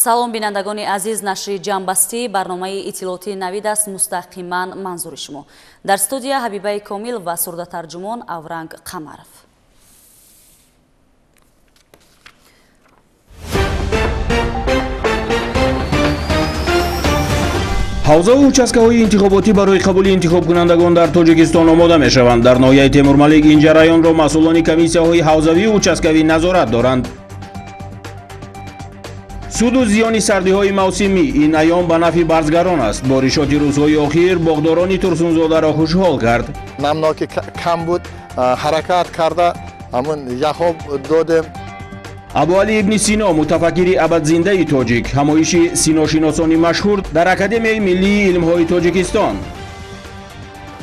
Салом, бинандагони азиз, нашри ҷамъбастии барномаи иттилоотии Навид аст, мустақиман манзури шумо. Дар студия Ҳабибаи Комил ва сурдатарҷумон Авранг Қамаров. Ҳавзаву участкаҳои интихоботӣ барои қабули интихобкунандагон дар Тоҷикистон омода мешаванд. Дар ноҳияи Темурмалик ин ҷараёнро масъулони комиссияҳои ҳавзавию участкавӣ назорат доранд. Суду зиёни сардиҳои мавсимӣ ин айём ба нафъи барзгарон аст. Боришоти рӯзҳои охир боғдорони Турсунзодаро хушҳол кард. Намноки кам буд, ҳаракат карда ҳамун яхоб додем. Абуалӣ ибни Сино, мутафаккири абадзиндаи тоҷик, ҳамоиши синошиносони машҳур дар Академияи миллии илмҳои Тоҷикистон.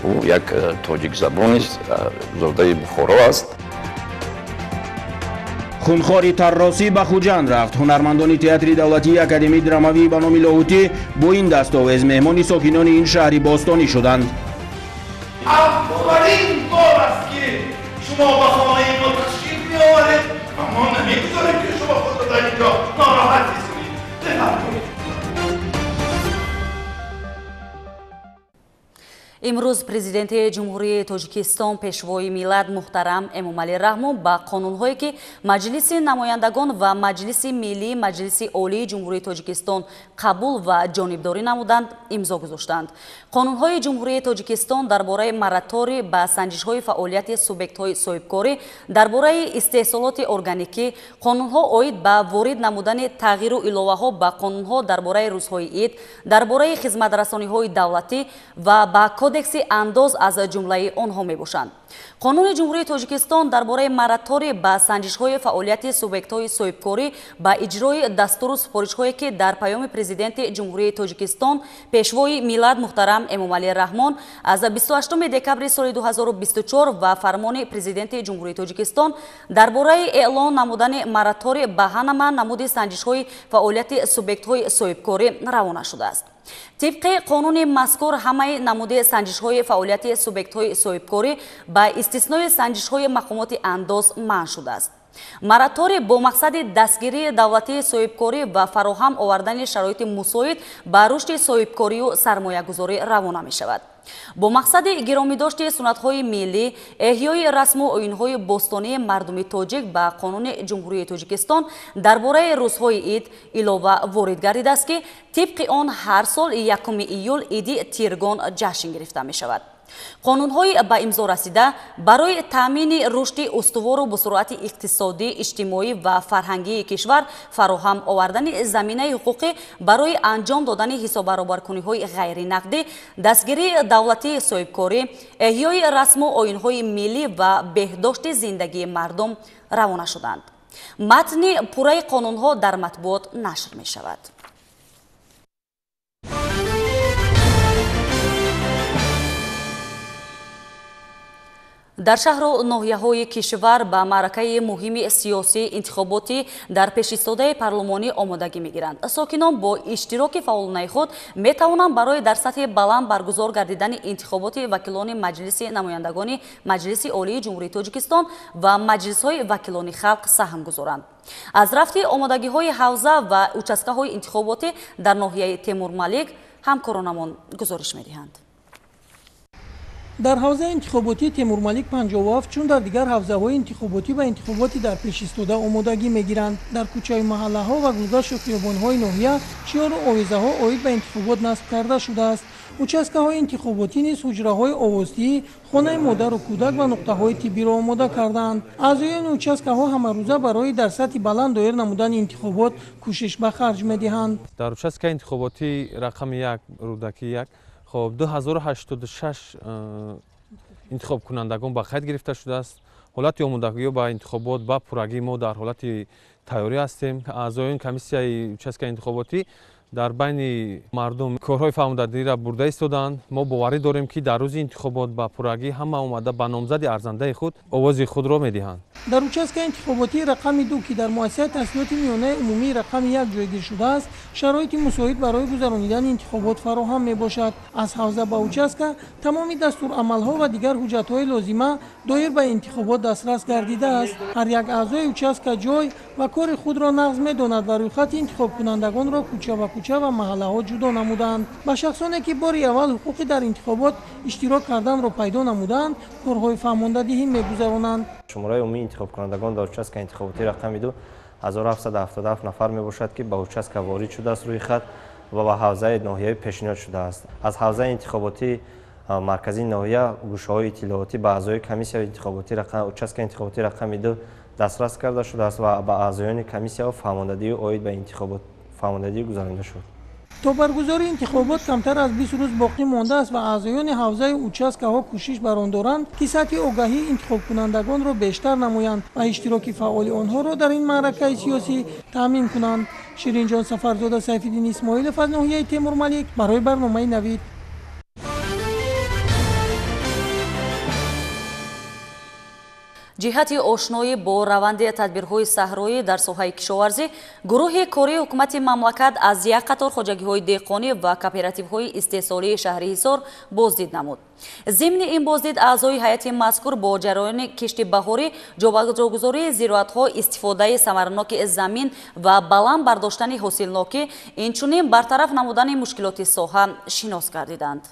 Ӯ як тоҷикзабонист, зодаи Бухоро аст. Хунхори тарросӣ ба Хуҷанд рафт. Ҳунармандони театри давлатии академияи драмавӣ ба номи Лоҳутӣ бо ин дастовез меҳмони сокинони ин шаҳри бостонӣ шуданд. Аввалин бор аст, ки шумо ба хонаи мо ташриф меоваред ва мо намегузорем, ки шумо худро дар ин ҷо нороҳат ҳис кунед. Диққат кунед. Имрӯз Президенти Ҷумҳурии Тоҷикистон, Пешвои миллат муҳтарам Эмомалӣ Раҳмон ба қонунҳое, ки Маҷлиси намояндагон ва Маҷлиси Миллии Маҷлиси Олии Ҷумҳурии Тоҷикистон қабул ва ҷонибдорӣ намуданд, имзо гузоштанд. Қонунҳои Ҷумҳурии Тоҷикистон дар бораи мораторий ба санҷишҳои фаъолияти субъектҳои соҳибкорӣ, дар бораи истеҳсолоти органикӣ, қонунҳо оид ба ворид намудани тағйиру иловаҳо ба қонунҳо дар бораи рӯзҳои ид, дар бораи хизматрасониҳои давлатӣ ва ба Кодекси андоз аз ҷумлаи онҳо мебошанд. Қонуни Ҷумҳурии Тоҷикистон дар бораи мораторий ба санҷишҳои фаъолияти субъектҳои соҳибкорӣ ба иҷрои дастуру супоришҳое, ки дар паёми Президенти Ҷумҳурии Тоҷикистон, Пешвои миллат муҳтарам Эмомалӣ Раҳмон аз 28 декабри соли 2024 ва фармони Президенти Ҷумҳурии Тоҷикистон дар бораи эълон намудани мораторий ба ҳама намуди санҷишҳои фаъолияти субъектҳои соҳибкорӣ равона шудааст. Тибқи қонуни мазкур, ҳамаи намуди санҷишҳои фаъолияти субъектҳои соҳибкорӣ ба истиснои санҷишҳои мақомоти андоз манъ шудааст. Мораторий бо мақсади дастгирии давлатии соҳибкорӣ ва фароҳам овардани шароити мусоид ба рушди соҳибкорию сармоягузорӣ равона мешавад. Бо мақсади гиромидошти суннатҳои миллӣ, эҳёи расму оинҳои бостонии мардуми тоҷик ба Қонуни Ҷумҳурии Тоҷикистон дар бораи рӯзҳои ид илова ворид гардидааст, ки тибқи он ҳар сол 1 июл иди Тиргон ҷашн гирифта мешавад. Қонунҳои ба имзо расида барои таъмини рушди устувору босуръати иқтисодӣ, иҷтимоӣ ва фарҳангии кишвар, фароҳам овардани заминаи ҳуқуқӣ барои анҷом додани ҳисоббаробаркуниҳои ғайринақдӣ, дастгирии давлатии соҳибкорӣ, эҳёи расму оинҳои миллӣ ва беҳдошти зиндагии мардум равона шуданд. Матни пурраи қонунҳо дар матбуот нашр мешавад. Дар шаҳру ноҳияҳои кишвар ба маъракаи муҳими сиёсӣ интихоботӣ дар пешистодаи парлумонӣ омодагӣ мегиранд. Сокинон бо иштироки фаъолонаи худ метавонанд барои дар сатҳи баланд баргузор гардидани интихоботи вакилони Маҷлиси намояндагони Маҷлиси Олии Ҷумҳурии Тоҷикистон ва маҷлисҳои вакилони халқ саҳм гузоранд. Аз рафти омодагиҳои ҳавза ва участкаҳои интихоботӣ дар ноҳияи Темурмалик ҳамкоронамон гузориш медиҳанд. Дар ҳавзаи интихоботии Темурмалик 57, чун дар дигар ҳавзаҳои интихоботӣ, ба интихоботи дар пеш истода омодагӣ мегиранд. Дар кӯчаю маҳаллаҳо ва гулгашту хиёбонҳои ноҳия шиёру овезаҳо оид ба интихобот насб карда шудааст. Участкаҳои интихоботӣ низ ҳуҷраҳои овоздиҳӣ, хонаи модару кӯдак ва нуқтаҳои тиббиро омода кардаанд. Аъзоёни участкаҳо ҳамарӯза барои дар сатҳи баланд доир намудани интихобот кӯшиш ба харҷ медиҳанд. Дар участкаи интихоботӣ рақами 1, Рӯдакӣ 1, хоб, 2086 интихобкунандагон ба қайд гирифта шудааст. Ҳолати омодагиҳо ба интихобот ба пуррагӣ мо дар ҳолати тайёрӣ ҳастем. Аъзоёни комиссияи участкаи интихоботӣ Дар байни мардум корҳои фаҳмондадиро бурда истодаанд. Мо боварӣ дорем, ки дар рӯзи интихобот ба пуррагӣ ҳама омада ба номзади арзандаи худ овози худро медиҳанд. Дар участка интихоботии рақами 2, ки дар муассисаи таҳсилоти миёнаи умумии рақами 1 ҷойгир шудааст, шароити мусоид барои гузаронидани интихобот фароҳам мебошад. Аз ҳавза ба участка тамоми дастурамалҳо ва дигар ҳуҷҷатҳои лозима доир ба интихобот дастрас гардидааст. Ҳар як аъзои участка ҷой ва кори худро нағз медонад ва рӯйхати интихобкунандагонро кӯча ба кӯча ва маҳаллаҳо ҷудо намуданд. Ба шахсоне, ки бори аввал ҳуқуқи дар интихобот иштирок карданро пайдо намуданд, корҳои фаҳмондадиҳӣ мегузаронанд. Шумораи умумии интихобкунандагон дар участка интихоботии рақами 2 1777 нафар мебошад, ки ба участка ворид шудааст рӯйхат ва ба ҳавзаи ноҳиявӣ пешниҳод шудааст. Аз ҳавзаи интихоботии марказии ноҳия гӯшаҳои иттилоотӣ ба аъзои комиссияи интихоботии участка интихоботии рақами 2 дастрас карда шудааст ва ба аъзоёни комиссияҳо фаҳмондадиҳӣ оид ба интихобот фаҳмондадиҳӣ гузаронида шуд. То баргузории интихобот камтар аз 20 рӯз боқӣ мондааст ва аъзоёни ҳавзаи участкаҳо кӯшиш бар он доранд, ки сатҳи огаҳии интихобкунандагонро бештар намоянд ва иштироки фаъоли онҳоро дар ин маъракаи сиёсӣ таъмин кунанд. Ширинҷон Сафарзода, Сайфиддин Исмоилов аз ноҳияи Темурмалик барои барномаи Навид. Ҷиҳати ошноӣ бо раванди тадбирҳои саҳроӣ дар соҳаи кишоварзӣ, гурӯҳи кории ҳукумати мамлакат аз як қатор хоҷагиҳои деҳқонӣ ва кооперативҳои истеҳсолии шаҳри Ҳисор боздид намуд. Зимни ин боздид аъзои ҳайати мазкур бо ҷараёни кишти баҳорӣ, ҷобаҷогузории зироатҳо, истифодаи самараноки замин ва баланд бардоштани ҳосилнокӣ, инчунин бартараф намудани мушкилоти соҳа шинос гардиданд.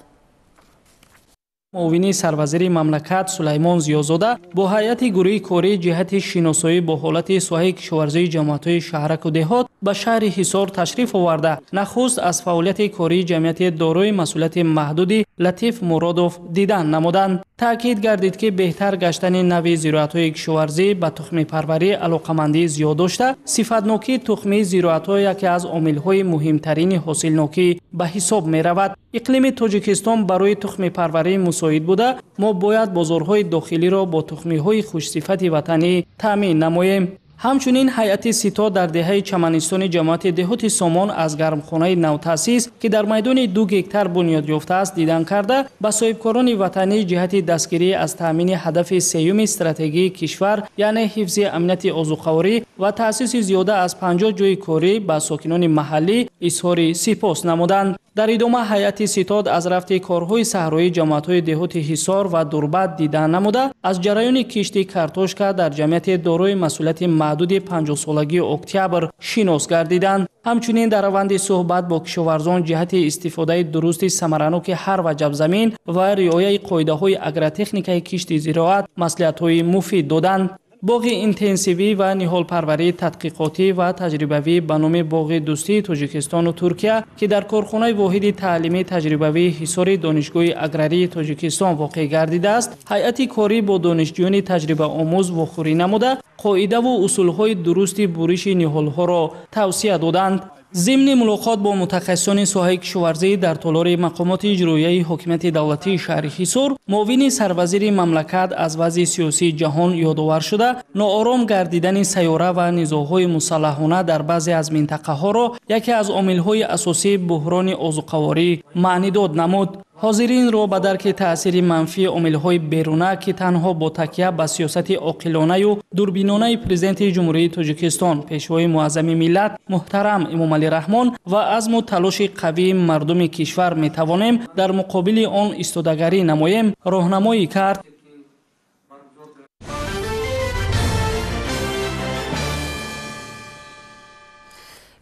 Муовини сарвазири мамлакат Сулаймон Зиёзода бо ҳайати гурӯҳи корӣ ҷиҳати шиносоӣ бо ҳолати соҳаи кишоварзии ҷамоатҳои шаҳраку деҳот ба шаҳри Ҳисор ташриф оварда, нахуст аз фаъолияти кории ҷамъияти дорои масъулияти маҳдуди Латиф Муродов дидан намуданд. Таъкид гардид, ки беҳтар гаштани нави зироатҳои кишоварзӣ ба тухмипарварӣ алоқамандии зиёд дошта, сифатнокии тухмии зироатҳо яке аз омилҳои муҳимтарини ҳосилнокӣ ба ҳисоб меравад. Иқлими Тоҷикистон барои тухмипарварӣ мусоид буда, мо бояд бозорҳои дохилиро бо тухмиҳои хушсифати ватанӣ таъмин намоем. Ҳамчунин ҳайати сито дар деҳаи Чаманистони ҷамоати деҳоти Сомон аз гармхонаи навтаъсис, ки дар майдони 2 гектар бунёд ёфтааст, дидан карда, ба соҳибкорони ватанӣ ҷиҳати дастгирӣ аз таъмини ҳадафи сеюми стратегии кишвар, яъне ҳифзи амнияти озуқаворӣ ва таъсиси зиёда аз 50 ҷойи корӣ ба сокинони маҳаллӣ изҳори сипос намуданд. Дар идома ҳайати ситод аз рафти корҳои саҳроии ҷамоатҳои деҳоти Ҳисор ва Дурбат дидан намуда, аз ҷараёни кишти картошка дар ҷамъияти дорои масъулияти маҳдуди 50-солагии Октябр шинос гардиданд. Ҳамчунин дар раванди суҳбат бо кишоварзон ҷиҳати истифодаи дурусти самараноки ҳар ваҷаб замин ва риояи қоидаҳои агротехникаи кишти зироат маслиҳатҳои муфид доданд. Боғи интенсивӣ ва ниҳолпарварии тадқиқотӣ ва таҷрибавӣ ба номи Боғи дӯстии Тоҷикистону Туркия, ки дар корхонаи воҳиди таълимии таҷрибавии Ҳисори Донишгоҳи аграрии Тоҷикистон воқеъ гардидааст, ҳайати корӣ бо донишҷӯёни таҷрибаомӯз вохӯрӣ намуда, қоидаву усулҳои дурусти буриши ниҳолҳоро тавсия доданд. Зимни мулоқот бо мутахассисони соҳаи кишоварзӣ дар толори мақомоти иҷроияи ҳокимияти давлатии шаҳри Ҳисор, муовини сарвазири мамлакат аз вазъи сиёсии ҷаҳон ёдовар шуда, ноором гардидани сайёра ва низоъҳои мусаллаҳона дар баъзе аз минтақаҳоро яке аз омилҳои асосии буҳрони озуқаворӣ маънидод намуд. Ҳозиринро ба дарки таъсири манфии омилҳои беруна, ки танҳо бо такя ба сиёсати оқилонаю дурбинонаи президенти Ҷумҳурии Тоҷикистон, пешвои муаззами миллат муҳтарам Эмомалӣ Раҳмон ва азму талоши қавии мардуми кишвар метавонем дар муқобили он истодагарӣ намоем, роҳнамоӣ кард.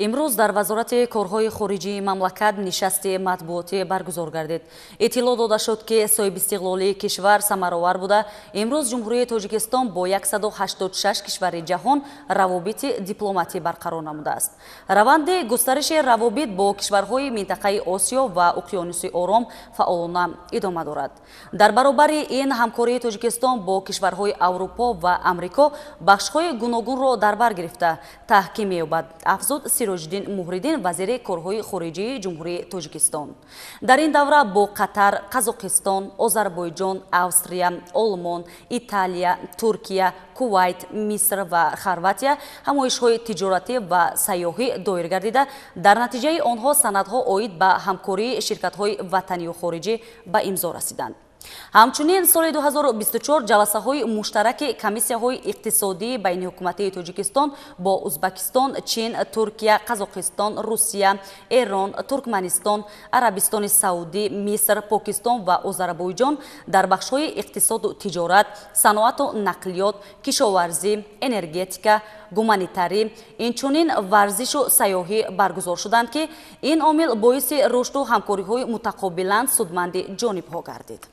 Имрӯз дар Вазорати корҳои хориҷии мамлакат нишасти матбуотӣ баргузор гардид. Иттилоъ дода шуд, ки соҳибистиқлолии кишвар самаровар буда, имрӯз Ҷумҳурии Тоҷикистон бо 186 кишвари ҷаҳон равобити дипломатӣ барқарор намудааст. Раванди густариши равобит бо кишварҳои минтақаи Осиё ва Уқёнуси Ором фаъолона идома дорад. Дар баробари ин ҳамкории Тоҷикистон бо кишварҳои Аврупо ва Амрико бахшҳои гуногунро дар бар гирифта таҳким меёбад, афзуд Сироҷиддин Муҳриддин, вазири корҳои хориҷии Ҷумҳурии Тоҷикистон. Дар ин давра бо Қатар, Қазоқистон, Озарбойҷон, Австрия, Олмон, Италия, Туркия, Кувайт, Миср ва Хорватия ҳамоишҳои тиҷоратӣ ва сайёҳӣ доир гардида, дар натиҷаи онҳо санадҳо оид ба ҳамкории ширкатҳои ватанию хориҷӣ ба имзо расиданд. Ҳамчунин соли 2024 ҷаласаҳои муштараки комиссияҳои иқтисодии байниҳукуматии Тоҷикистон бо Узбакистон, Чин, Туркия, Қазоқистон, Русия, Эрон, Туркманистон, Арабистони Саудӣ, Миср, Покистон ва Озарбойҷон дар бахшҳои иқтисоду тиҷорат, саноату нақлиёт, кишоварзӣ, энергетика, гуманитарӣ, инчунин варзишу сайёҳӣ баргузор шуданд, ки ин омил боиси рушду ҳамкориҳои мутақобилан судманди ҷонибҳо гардид.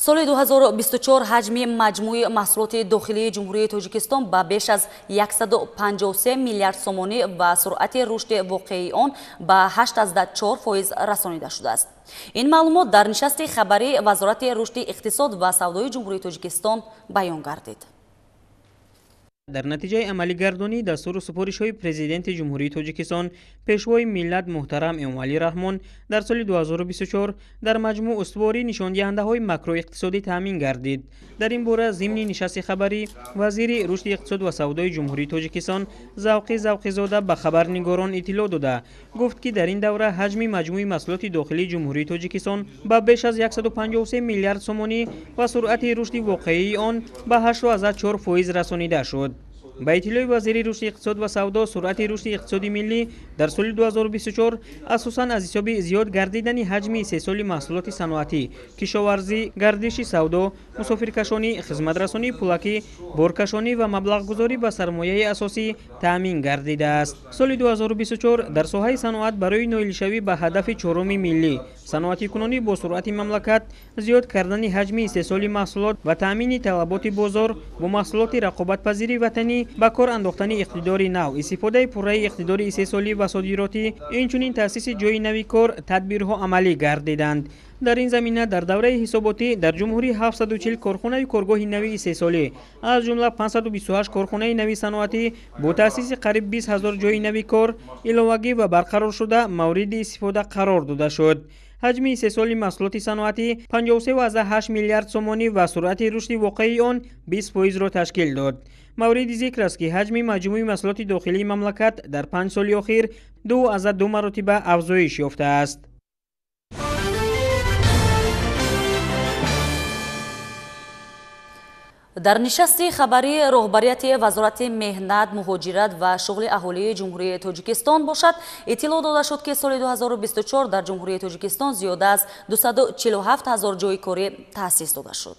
Соли 2024 ҳаҷми маҷмӯи маҳсулоти дохилии Ҷумҳурии Тоҷикистон ба беш аз 153 миллиард сомонӣ ва суръати рушди воқеии он ба 8,4% расонида шудааст. Ин маълумот дар нишасти хабарии Вазорати рушди иқтисод ва савдои Ҷумҳурии Тоҷикистон баён гардид. Дар натиҷаи амалигардонии дастуру супоришҳои Президенти Ҷумҳурии Тоҷикистон, Пешвои миллат муҳтарам Эмомалӣ Раҳмон дар соли 2024 дар маҷмӯъ устувории нишондиҳандаҳои макроиқтисодӣ таъмин гардид. Дар ин бора зимни нишасти хабарӣ вазири рушди иқтисод ва савдои Ҷумҳурии Тоҷикистон Завқи Завқизода ба хабарнигорон иттилоъ дода, гуфт, ки дар ин давра ҳаҷми маҷмӯи маҳсулоти дохилии Ҷумҳурии Тоҷикистон ба беш аз 153 миллиард сомонӣ ва суръати рушди воқеии он ба 8,4% расонида шуд. Ба иттилои вазири рушди иқтисод ва савдо, суръати рушди иқтисоди миллӣ дар соли 2024 асосан аз ҳисоби зиёд гардидани ҳаҷми истеҳсоли маҳсулоти саноатӣ, кишоварзӣ, гардиши савдо, мусофиркашонӣ, хизматрасонии пулакӣ, боркашонӣ ва маблағгузорӣ ба сармояи асосӣ таъмин гардидааст. Соли 2024 дар соҳаи саноат барои ноилшавӣ ба ҳадафи чоруми миллӣ саноатикунонӣ бо суръати мамлакат, зиёд кардани ҳаҷми истеҳсоли маҳсулот ва таъмини талаботи бозор бо маҳсулоти рақобатпазири ватанӣ, ба кор андохтани иқтидори нав, истифодаи пурраи иқтидори истеҳсолӣ ва содиротӣ, инчунин таъсиси ҷойи нави кор тадбирҳо амалӣ гардиданд. Дар ин замина дар давраи ҳисоботӣ дар ҷумҳурӣ 740 корхонаю коргоҳи нави истеҳсолӣ, аз ҷумла 528 корхонаи нави саноатӣ бо таъсиси қариб 20 ҳазор ҷойи нави кор иловагӣ ва барқароршуда мавриди истифода қарор дода шуд. Ҳаҷми истеҳсоли маҳсулоти саноатӣ 53,8 миллиард сомонӣ ва суръати рушди воқеии он 20%-ро ташкил дод. Мавриди зикр аст, ки ҳаҷми маҷмӯи маҳсулоти дохилии мамлакат дар 5 соли охир 2,2 маротиба афзоиш ёфтааст. Дар нишасти хабарии роҳбарияти Вазорати меҳнат, муҳоҷират ва шуғли аҳолии Ҷумҳурии Тоҷикистон бошад, иттилоъ дода шуд, ки соли 2024 дар Ҷумҳурии Тоҷикистон зиёда аз 247 ҳазор ҷойи корӣ таъсис дода шуд.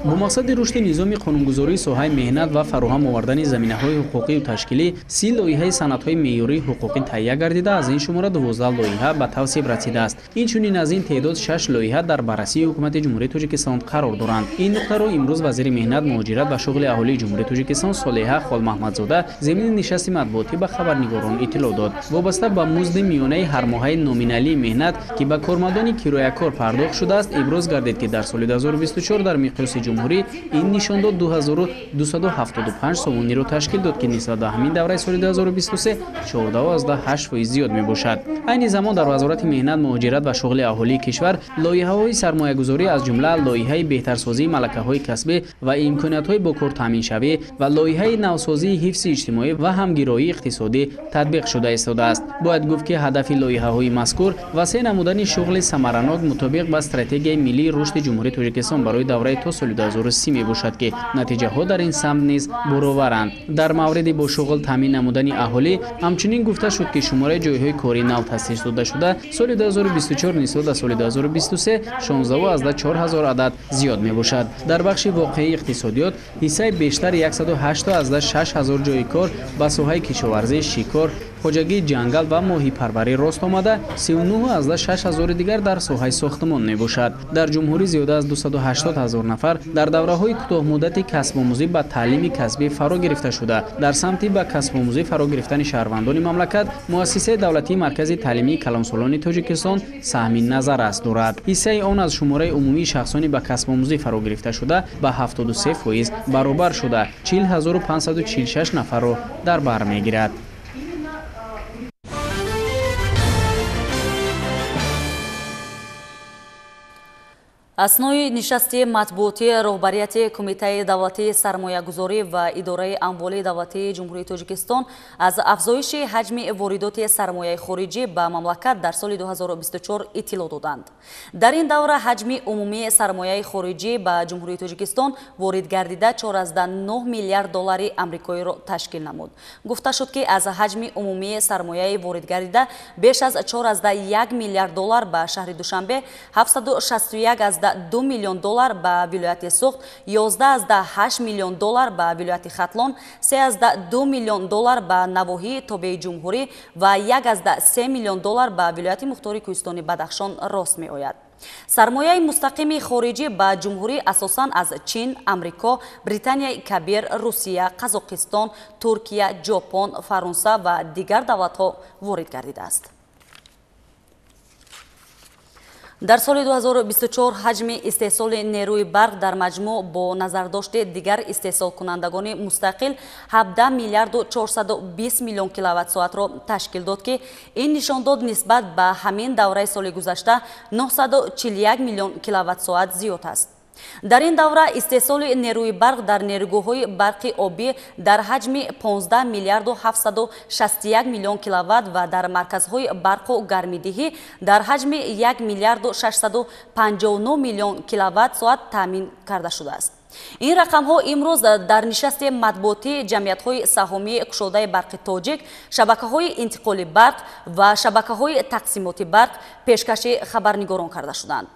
Бо мақсади рушди низоми қонунгузории соҳаи меҳнат ва фароҳам овардани заминаҳои ҳуқуқию ташкилӣ 30 лоиҳаи санадҳои меъёрии ҳуқуқӣ таҳия гардида, аз ин шумора 12 лоиҳа ба тавсиб расидааст. Инчунин аз ин теъдод 6 лоиҳа дар баррасии Ҳукумати Ҷумҳурии Тоҷикистон қарор доранд. Ин нуқтаро имрӯз вазири меҳнат, муҳоҷират ва шуғли аҳолии Ҷумҳурии Тоҷикистон Солиҳа Холмаҳмадзода зимни нишасти матбуотӣ ба хабарнигорон иттилоъ дод. Вобаста ба музди миёнаи ҳармоҳаи номиналии меҳнат, ки ба кормандони кироякор пардохт шудааст, иброз гардид, ки дар соли 2024 дар миқёси ҷумҳурӣ ин нишондод 2275 сомониро ташкил дод, ки нисбат ба ҳамин давраи соли 2023 14,8% зиёд мебошад. Айни замон дар Вазорати меҳнат, муҳоҷират ва шуғли аҳолии кишвар лоиҳаҳои сармоягузорӣ, аз ҷумла лоиҳаи беҳтарсозии малакаҳои касбӣ ва имкониятҳои бо кор таъминшавӣ ва лоиҳаи навсозии ҳифзи иҷтимоӣ ва ҳамгироии иқтисодӣ татбиқ шуда истодааст. Бояд гуфт, ки ҳадафи лоиҳаҳои мазкур васеъ намудани шуғли самаранок мутобиқ ба стратегияи миллии рушди Ҷумҳурии Тоҷикистон барои давраи то соли 2030 мебошад, ки натиҷаҳо дар ин самт низ буроваранд. Дар мавриди бо шуғл таъмин намудани аҳолӣ ҳамчунин гуфта шуд, ки шумораи ҷойҳои кории нав таъсис дода шуда соли 2024 нисбат ба соли 2023 16,4 ҳазор адад зиёд мебошад. Дар бахши воқеии иқтисодиёт ҳиссаи бештар 108,6 ҳазор ҷойи кор ба соҳаи кишоварзӣ, шикор, хоҷагии ҷангал ва моҳипарварӣ рост омада, 39,6 ҳазори дигар дар соҳаи сохтмон мебошад. Дар ҷумҳурӣ зиёда аз 280 ҳазор нафар дар давраҳои кӯтоҳмуддати касбомӯзӣ ба таълими касбӣ фаро гирифта шуда, дар самти ба касбомӯзӣ фаро гирифтани шаҳрвандони мамлакат муассисаи давлатии маркази таълимии калонсолони Тоҷикистон саҳми назаррас дорад. Ҳиссаи он аз шумораи умумии шахсони ба касбомӯзӣ фаро гирифта шуда ба 73% баробар шуда, 40 546 нафарро дар бар мегирад. Аснои нишасти матбуотӣ роҳбарияти Кумитаи давлатии сармоягузорӣ ва идораи амволи давлатии Ҷумҳурии Тоҷикистон аз афзоиши ҳаҷми воридоти сармояи хориҷӣ ба мамлакат дар соли 2024 иттилоъ доданд. Дар ин давра ҳаҷми умумии сармояи хориҷӣ ба Ҷумҳурии Тоҷикистон ворид гардида 4,9 миллиард доллари амрикоиро ташкил намуд. Гуфта шуд, ки аз ҳаҷми умумии сармояи ворид гардида беш аз 4,1 миллиард доллар ба шаҳри Душанбе, 761,2 миллион доллар ба вилояти Суғд, 11,8 миллион доллар ба вилояти Хатлон, 3,2 миллион доллар ба навоҳии тобеи ҷумҳурӣ ва 1,3 миллион доллар ба вилояти мухтори кӯҳистони Бадахшон рост меояд. Сармояи мустақими хориҷӣ ба ҷумҳурӣ асосан аз Чин, Амрико, Британияи Кабир, Русия, Қазоқистон, Туркия, Ҷопон, Фаронса ва дигар давлатҳо ворид гардидааст. Дар соли 2024 ҳаҷми истеҳсоли нерӯи барқ дар маҷмӯъ бо назардошти дигар истеҳсолкунандагони мустақил 17 миллиарду 420 миллион киловатт-соатро ташкил дод, ки ин нишондод нисбат ба ҳамин давраи соли гузашта 941 миллион киловатт-соат зиёд аст. Дар ин давра истеҳсоли нерӯи барқ дар нерӯгоҳҳои барқи обӣ дар ҳаҷми 15 миллиарду 761 миллион киловатт ва дар марказҳои барқу гармидиҳӣ дар ҳаҷми 1 миллиарду 659 миллион киловатт соат таъмин карда шудааст. Ин рақамҳо имрӯз дар нишасти матбуотии ҷамъиятҳои саҳомии кушодаи барқи тоҷик, шабакаҳои интиқоли барқ ва шабакаҳои тақсимоти барқ пешкаши хабарнигорон карда шуданд.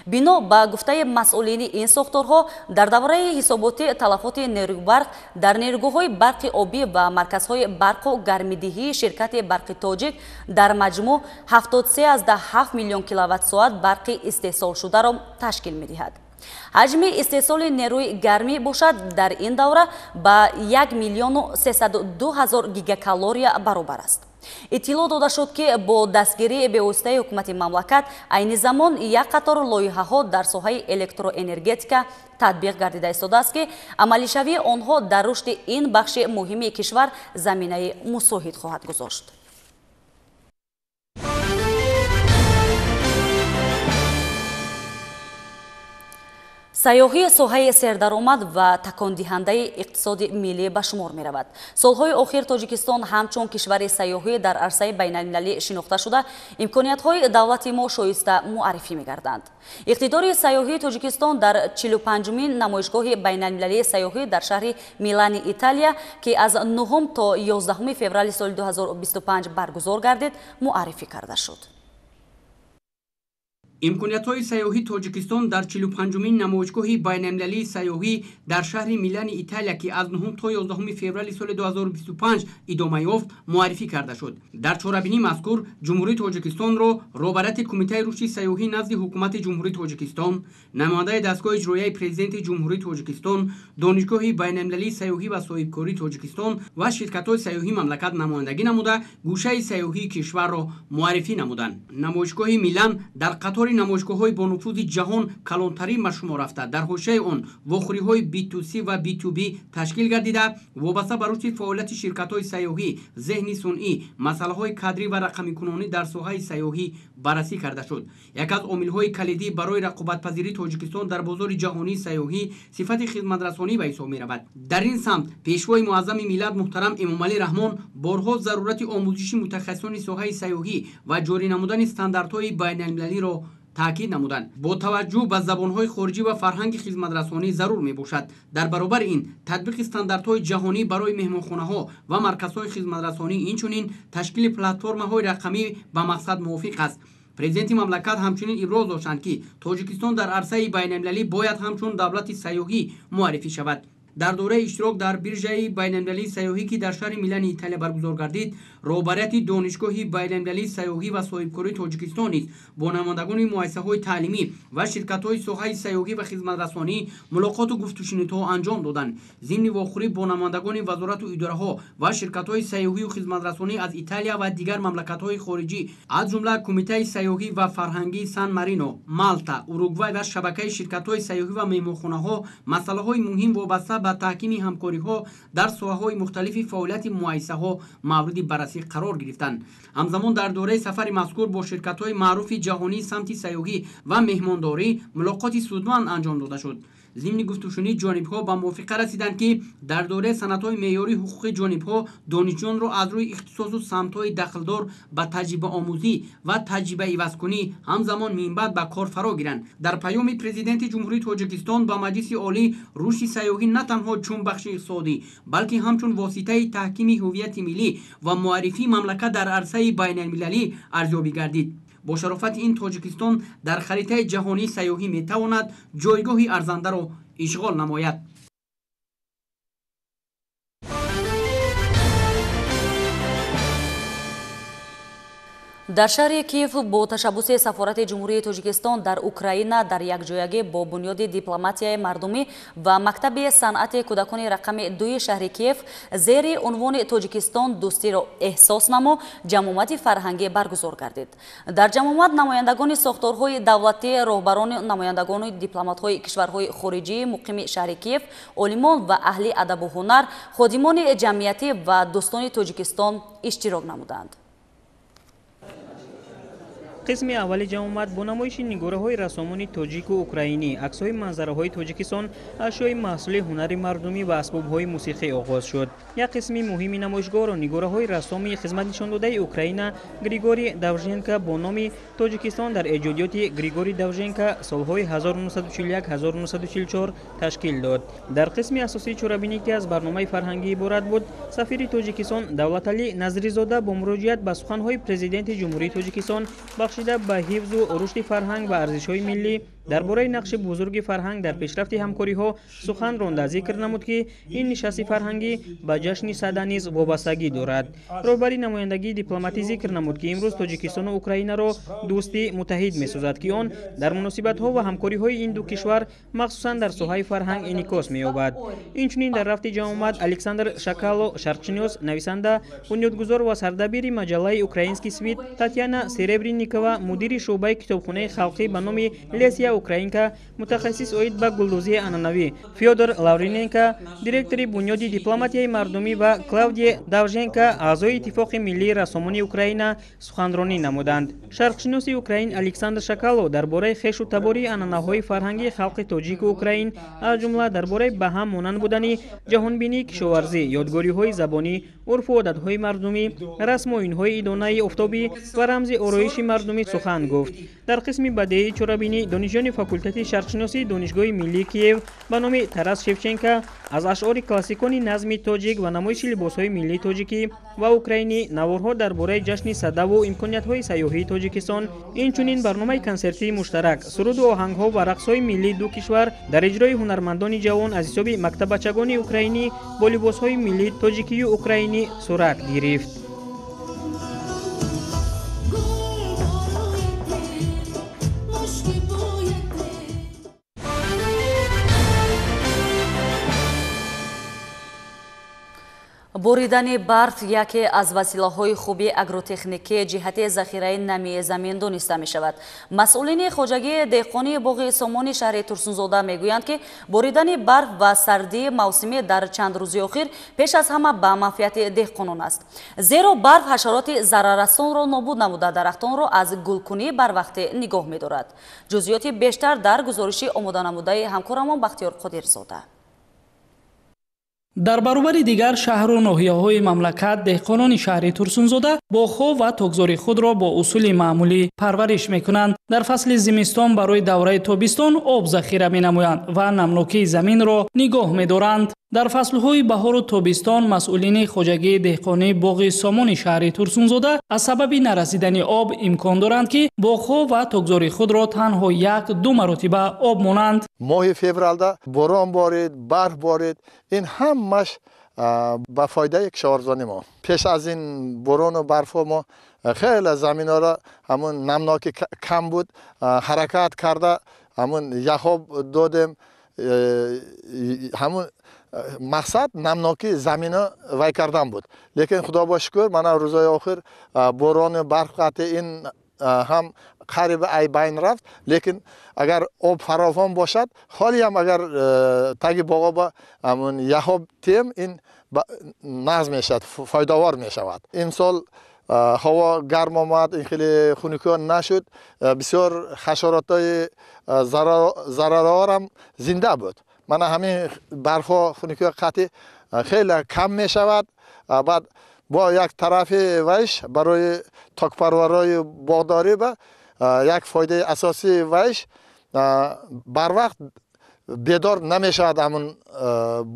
Бино ба гуфтаи масъулини ин сохторҳо, дар давраи ҳисоботӣ талафоти нерӯи барқ дар нерӯгоҳҳои барқи обӣ ва марказҳои барқу гармидиҳии ширкати барқи тоҷик дар маҷмӯъ 73,7 миллион киловатт-соат барқи истеҳсолшударо ташкил медиҳад. Ҳаҷми истеҳсоли нерӯи гармӣ бошад, дар ин давра ба 1 миллиону 302 ҳазор гигакалория баробар аст. Иттилоъ дода шуд, ки бо дастгирии бевоситаи ҳукумати мамлакат айни замон як қатор лоиҳаҳо дар соҳаи электроэнергетика татбиқ гардида истодааст, ки амалишавии онҳо дар рушди ин бахши муҳими кишвар заминаи мусоид хоҳад гузошт. Сайёҳӣ соҳаи сердаромад ва такондиҳандаи иқтисоди миллӣ ба шумор меравад. Солҳои охир Тоҷикистон ҳамчун кишвари сайёҳӣ дар арсаи байналмилалӣ шинохта шуда, имкониятҳои давлати мо шоиста муаррифӣ мегарданд. Иқтидори сайёҳии Тоҷикистон дар 45-умин намоишгоҳи байналмилалии сайёҳӣ дар шаҳри Милани Италия, ки аз 9 то 11 феврали соли 2025 баргузор гардид, муаррифӣ карда шуд. Имкониятҳои сайёҳии Тоҷикистон дар 45-умин намоишгоҳи байналмилалии сайёҳӣ дар шаҳри Милани Италия, ки аз 9 то 11 феврали соли 2025 идома ёфт, муаррифӣ карда шуд. Дар чорабинии мазкур Ҷумҳурии Тоҷикистонро роҳбарияти Кумитаи рушди сайёҳӣ назди Ҳукумати Ҷумҳурии Тоҷикистон, намояндаи дастгоҳи иҷроияи Президенти Ҷумҳурии Тоҷикистон, Донишгоҳи байналмилалии сайёҳӣ ва соҳибкории Тоҷикистон ва ширкатҳои сайёҳии мамлакат намояндагӣ намуда, гӯшаи сайёҳии кишварро муаррифӣ намуданд. Намоишгоҳи Милан дар қатори намоишгоҳҳои бонуфузи ҷаҳон калонтарин ба шумор рафта, дар ҳошияи он вохӯриҳои B2C ва B2B ташкил гардида, вобаста ба рушди фаъолияти ширкатҳои сайёҳӣ, зеҳни сунъӣ, масъалаҳои кадрӣ ва рақамикунонӣ дар соҳаи сайёҳӣ баррасӣ карда шуд. Яке аз омилҳои калидӣ барои рақобатпазирии Тоҷикистон дар бозори ҷаҳонии сайёҳӣ сифати хизматрасонӣ ба ҳисоб меравад. Дар ин самт Пешвои муаззами миллат муҳтарам Эмомалӣ Раҳмон борҳо зарурати омӯзиши мутахассисони соҳаи сайёҳӣ ва ҷорӣ намудани стандартҳои байналмилалиро таъкид намуданд. Бо таваҷҷӯҳ ба забонҳои хориҷӣ ва фарҳанги хизматрасонӣ зарур мебошад. Дар баробари ин татбиқи стандартҳои ҷаҳонӣ барои меҳмонхонаҳо ва марказҳои хизматрасонӣ, инчунин ташкили платформаҳои рақамӣ ба мақсад мувофиқ аст. Президенти мамлакат ҳамчунин иброз доштанд, ки Тоҷикистон дар арсаи байналмилалӣ бояд ҳамчун давлати сайёҳӣ муаррифӣ шавад. Дар доираи иштирок дар биржаи байналмилалии сайёҳӣ, ки дар шаҳри Милани Италия баргузор гардид, роҳбарияти Донишгоҳи байналмилалии сайёҳӣ ва соҳибкории Тоҷикистон низ бо намояндагони муассисаҳои таълимӣ ва ширкатҳои соҳаи сайёҳӣ ва хизматрасонӣ мулоқоту гуфтушунидҳо анҷом доданд. Зимни вохӯрӣ бо намояндагони вазорату идораҳо ва ширкатҳои сайёҳию хизматрасонӣ аз Италия ва дигар мамлакатҳои хориҷӣ, аз ҷумла Кумитаи сайёҳӣ ва фарҳангии Сан Марино, Малта, Уругвай ва шабакаи ширкатҳои сайёҳӣ ва меҳмонхонаҳо масъалаҳои муҳим вобаста ба таҳкими ҳамкориҳо дар соҳаҳои мухталифи фаъолияти муассисаҳо мавриди баррасӣ қарор гирифтанд. Ҳамзамон дар доираи сафари мазкур бо ширкатҳои маъруфи ҷаҳонии самти сайёҳӣ ва меҳмондорӣ мулоқоти судманд анҷом дода шуд. Зимни гуфтушунид ҷонибҳо ба мувофиқа расиданд, ки дар доираи санадҳои меъёрии ҳуқуқи ҷонибҳо донишҷӯёнро аз рӯи ихтисосу самтҳои дахлдор ба таҷрибаомӯзӣ ва таҷрибаивазкунӣ ҳамзамон минбаъд ба кор фаро гиранд. Дар паёми Президенти Ҷумҳурии Тоҷикистон ба Маҷлиси Олӣ рушди сайёҳӣ на танҳо чун бахши иқтисодӣ, балки ҳамчун воситаи таҳкими ҳуввияти миллӣ ва муаррифии мамлакат дар арсаи байналмилалӣ арзёбӣ гардид. Бо шарофати ин Тоҷикистон дар харитаи ҷаҳонии сайёҳӣ метавонад ҷойгоҳи арзандаро ишғол намояд. Дар шаҳри Киев бо ташаббуси сафорати Ҷумҳурии Тоҷикистон дар Украина дар якҷоягӣ бо бунёди дипломатияи мардумӣ ва мактаби санъати кӯдакони рақами 2 шаҳри Киев зери унвони Тоҷикистон дӯстиро эҳсос намо ҷамъомади фарҳангӣ баргузор гардид. Дар ҷамъомад намояндагони сохторҳои давлатӣ, роҳбарони намояндагони дипломатҳои кишварҳои хориҷӣ муқими шаҳри Киев, олимон ва аҳли адабу ҳунар, ходимони ҷамъиятӣ ва дӯстони Тоҷикистон иштирок намуданд. Қисми аввали ҷамъомад бо намоиши нигораҳои рассомони тоҷику украинӣ, аксҳои манзараҳои Тоҷикистон, ашёи маҳсули ҳунари мардумӣ ва асбобҳои мусиқӣ оғоз шуд. Як қисми муҳими намоишгоҳро нигораҳои рассоми хизматнишондодаи Украина Григорий Давженко бо номи Тоҷикистон дар эҷодиёти Григорий Давженко солҳои 1941-1944 ташкил дод. Дар қисми асосии чорабинӣ, ки аз барномаи фарҳангӣ иборат буд, сафири Тоҷикистон Давлаталӣ Назризода бо муроҷиат ба суханҳои Президенти Ҷумҳурии Тоҷикистон бахшида ба ҳифзу рушди фарҳанг ва арзишҳои миллӣ дар бораи нақши бузурги фарҳанг дар пешрафти ҳамкориҳо сухан ронда зикр намуд, ки ин нишасти фарҳангӣ ба ҷашни Сада низ вобастагӣ дорад. Роҳбари намояндагии дипломатӣ зикр намуд, ки имрӯз Тоҷикистону Украинаро дӯстӣ муттаҳид месозад, ки он дар муносибатҳо ва ҳамкориҳои ин ду кишвар махсусан дар соҳаи фарҳанг инъикос меёбад. Инчунин дар рафти ҷамъомад Александр Шакало, шарқшинос, нависанда, бунёдгузор ва сардабири маҷаллаи «Украинский свит», Татьяна Серебренникова, мудири шӯъбаи китобхонаи халқӣ ба номи Лесия Украинка, мутахассис оид ба гулдӯзии анъанавӣ Фёдор Лавриненко, директори бунёди дипломатияи мардумӣ ва Клавдия Давженко, аъзои Иттифоқи миллии рассомони Украина суханронӣ намуданд. Шарқшиноси украин Александр Шакало дар бораи хешу табории анъанаҳои фарҳангии халқи тоҷику украин, аз ҷумла дар бораи ба ҳам монанд будани ҷаҳонбинии кишоварзӣ, ёдгориҳои забонӣ, урфу одатҳои мардумӣ, расму оинҳои идонаи офтобӣ ва рамзи ороиши мардумӣ сухан гуфт. Дар қисми бадеии чорабинӣ донишҷӯёни факултети шарқшиносии Донишгоҳи миллии Киев ба номи Тарас Шевченко аз ашъори классикони назми тоҷик ва намоиши либосҳои миллии тоҷикӣ ва украинӣ, наворҳо дар бораи ҷашни Садаву имкониятҳои сайёҳии Тоҷикистон, инчунин барномаи консертии муштарак, суруду оҳангҳо ва рақсҳои миллии ду кишвар дар иҷрои ҳунармандони ҷавон аз ҳисоби мактаббачагони украинӣ бо либосҳои миллии тоҷикию украинӣ сурат гирифт. Боридани барф яке аз василаҳои хуби агротехникӣ ҷиҳати захираи намии замин дониста мешавад. Масъулини хоҷагии деҳқонии боғи Сомони шаҳри Турсунзода мегӯянд, ки боридани барф ва сардии мавсимӣ дар чанд рӯзи охир пеш аз ҳама ба манфиати деҳқонон аст. Зеро барф ҳашароти зараррасонро нобуд намуда, дарахтонро аз гулкунӣ барвақт нигоҳ медорад. Ҷузъиёти бештар дар гузориши омоданамудаи ҳамкорамон Бахтиёр Қодирзода. Дар баробари дигар шаҳру ноҳияҳои мамлакат деҳқонони шаҳри Турсунзода боғҳо ва токзори худро бо усули маъмулӣ парвариш мекунанд. Дар фасли зимистон барои давраи тобистон об захира менамоянд ва намнокии заминро нигоҳ медоранд. Дар фаслҳои баҳору тобистон масъулини хоҷагии деҳқонии боғи Сомони шаҳри Турсунзода аз сабаби нарасидани об имкон доранд, ки боғҳо ва токзори худро танҳо 1-2 маротиба об монанд. Моҳи февралда борон борид, барф борид, ин ҳамаш ба фоидаи кишоварзони мо. Пеш аз ин борону барфҳо мо хеле заминҳоро ҳамун намнокӣ кам буд, ҳаракат карда ҳамун яхоб додем, ҳамун мақсад намнокӣ замино вай кардан буд. Лекин худо ба шукр, мана рӯзҳои охир борону барф қатъи ин ҳам қариб ай байн рафт. Лекин агар об фаровон бошад, ҳолиам агар таги боғо ҳамун яхоб тем, ин нағз мешавад, фоидавор мешавад. Имсол ҳаво гарм омад, ин хеле хунукиҳо нашуд, бисёр ҳашаротҳои зарароварам зинда буд. Мана ҳамин барфҳо, хунукиҳо қатъи хеле кам мешавад. Баъд бо як тарафи вайш барои токпарварҳои боғдорӣ ба як фоидаи асосии вайш барвақт бедор намешавад ҳамун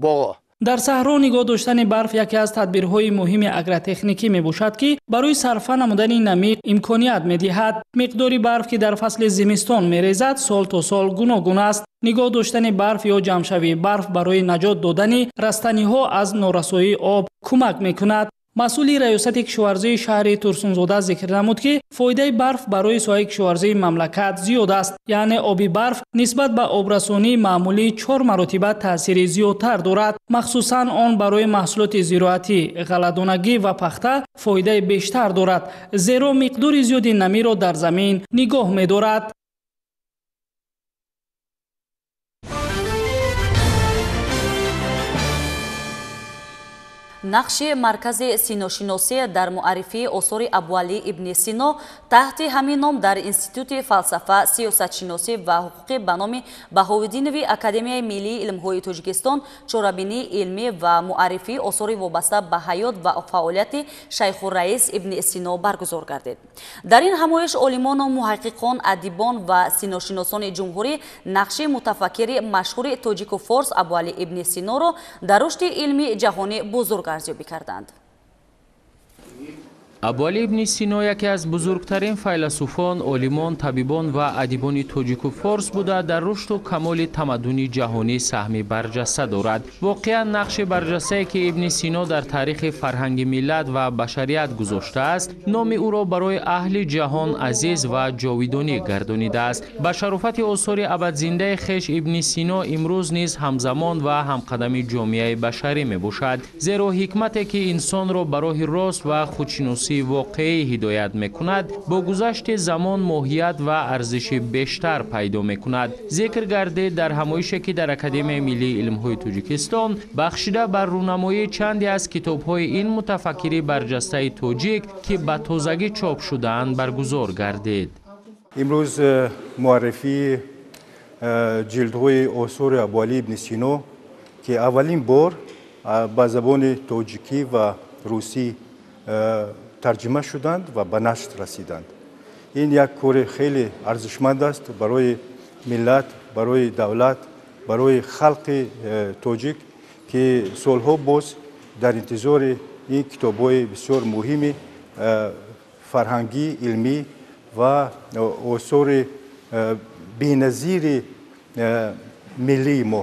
боғо. Дар саҳро нигоҳ доштани барф яке аз тадбирҳои муҳими агротехникӣ мебошад, ки барои сарфа намудани намӣ имконият медиҳад. Миқдори барф, ки дар фасли зимистон мерезад, сол то сол гуногун аст. Нигоҳ доштани барф ё ҷамъшавии барф барои наҷот додани растаниҳо аз норасоии об кӯмак мекунад. Масъули раёсати кишоварзии шаҳри Турсунзода зикр намуд, ки фоидаи барф барои соҳаи кишоварзии мамлакат зиёд аст. Яъне оби барф нисбат ба обрасонии маъмулӣ 4 маротиба таъсири зиёдтар дорад. Махсусан он барои маҳсулоти зироатӣ, ғалладонагӣ ва пахта фоидаи бештар дорад, зеро миқдори зиёди намиро дар замин нигоҳ медорад. Нақши маркази синошиносӣ дар муаррифии осори Абуалӣ ибни Сино таҳти ҳамин ном дар Институти фалсафа, сиёсатшиносӣ ва ҳуқуқӣ ба номи Баҳовиддинови Академияи миллии илмҳои Тоҷикистон чорабинии илмӣ ва муаррифии осори вобаста ба ҳаёт ва фаъолияти Шайхурраис ибни Сино баргузор гардид. Дар ин ҳамоиш олимону муҳаққиқон, адибон ва синошиносони ҷумҳурӣ нақши мутафаккири машҳури тоҷику форс Абуалӣ ибни Синоро дар рушди илми ҷаҳонӣ бузург арзёбӣ карданд. Абуалӣ ибни Сино яке аз бузургтарин файласуфон, олимон, табибон ва адибони тоҷику форс буда, дар рушду камоли тамаддуни ҷаҳонӣ саҳми барҷаста дорад. Воқеан нақши барҷастае, ки ибни Сино дар таърихи фарҳанги миллат ва башарият гузоштааст, номи ӯро барои аҳли ҷаҳон азиз ва ҷовидонӣ гардонидааст. Ба шарофати осори абадзиндаи хеш ибни Сино имрӯз низ ҳамзамон ва ҳамқадами ҷомеаи башарӣ мебошад, зеро ҳикмате, ки инсонро ба роҳи рост ва худшиносӣ воқеӣ ҳидоят мекунад, бо гузашти замон моҳият ва арзиши бештар пайдо мекунад. Зикр гардид дар ҳамоише, ки дар Академияи миллии илмҳои Тоҷикистон бахшида бар рӯнамоии чанде аз китобҳои ин мутафаккири барҷастаи тоҷик, ки ба тозагӣ чоп шудаанд, баргузор гардид. Имрӯз муаррифии ҷилдҳои осори Абуалӣ ибни Сино, ки аввалин бор ба забони тоҷикӣ ва русӣ тарҷима шуданд ва ба нашр расиданд. Ин як кори хеле арзишманд аст барои миллат, барои давлат, барои халқи тоҷик, ки солҳо боз дар интизори ин китобҳои бисёр муҳими фарҳангӣ, илмӣ ва осори беназири миллии мо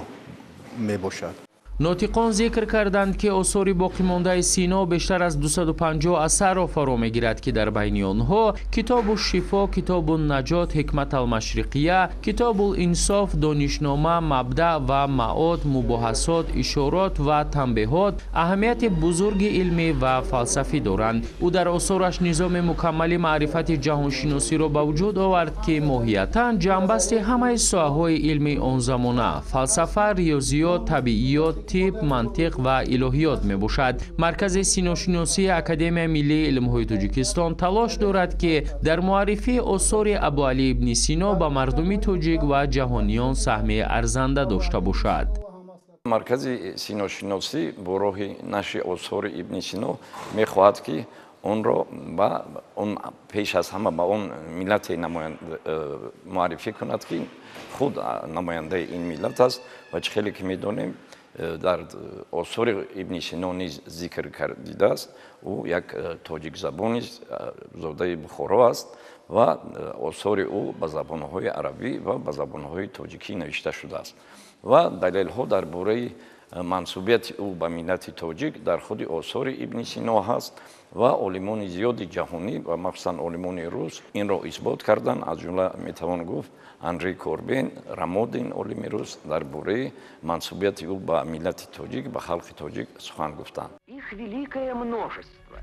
мебошад. Нотиқон зикр карданд, ки осори боқимондаи Сино бештар аз 250 асарро фаро мегирад, ки дар байни онҳо Китобу шифо, Китобу наҷот, Ҳикмат алмашриқия, Китобул инсоф, Донишнома, Мабдаъ ва Маод, Мубоҳасот, Ишорот ва Танбеҳот аҳамияти бузурги илмӣ ва фалсафӣ доранд. Ӯ дар осораш низоми мукаммали маърифати ҷаҳоншиносиро ба вуҷуд овард, ки моҳиятан ҷамъбасти ҳамаи соҳаҳои илми он замона фалсафа, риёзиёт, табииёт, тиб, мантиқ ва илоҳиёт мебошад. Маркази синошиносии Академияи миллии илмҳои Тоҷикистон талош дорад, ки дар муаррифии осори Абуалӣ ибни Сино ба мардуми тоҷик ва ҷаҳониён саҳми арзанда дошта бошад. Маркази синошиносӣ бо роҳи нашри осори ибни Сино мехоҳад, ки онро ба он пеш аз ҳама ба он миллате муаррифӣ кунад, ки худ намояндаи ин миллат аст ва чӣ хеле ки медонем, Дар осори Ибни Сино низ зикр кардидааст. Ӯ як тоҷикзабони зодаи Бухоро аст ва осори ӯ ба забонҳои арабӣ ва ба забонҳои тоҷикӣ навишта шудааст. Ва далелҳо дар бораи мансубияти ӯ ба миллати тоҷик дар худи осори Ибни Сино ҳаст ва олимони зиёди ҷаҳонӣ ва махсусан олимони рус инро исбот карданд. Аз ҷумла метавон гуфт Андрей Корбен, Рамодин, олими рус, дар бораи мансубияти ӯ ба миллати тоҷик, ба халқи тоҷик сухан гуфтанд.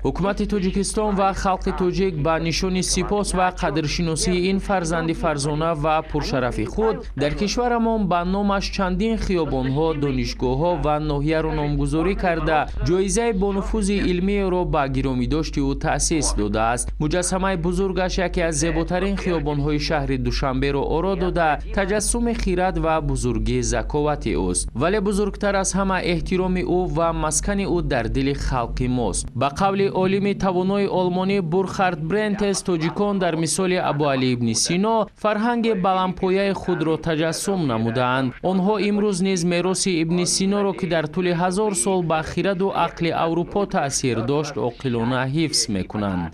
Ҳукумати Тоҷикистон ва халқи тоҷик ба нишони сипос ва қадршиносии ин фарзанди фарзона ва пуршарафи худ дар кишварамон ба номаш чандин хиёбонҳо, донишгоҳҳо ва ноҳияро номгузорӣ карда, ҷоизаи бонуфузи илмиеро ба гиромидошти ӯ таъсис додааст. Муҷассамаи бузургаш яке аз зеботарин хиёбонҳои шаҳри Душанберо оро дода, таҷассуми хират ва бузургии заковати ӯст. Вале бузургтар аз ҳама эҳтироми ӯ ва маскани ӯ дар дили халқи мост. Ба қавли олими тавонои олмонӣ Бурхард Брентес, тоҷикон дар мисоли Абуалӣ ибни Сино фарҳанги баландпояи худро таҷассум намудаанд. Онҳо имрӯз низ мероси Ибни Синоро, ки дар тӯли 1000 сол ба хираду ақли Аврупо таъсир дошт, оқилона ҳифз мекунанд.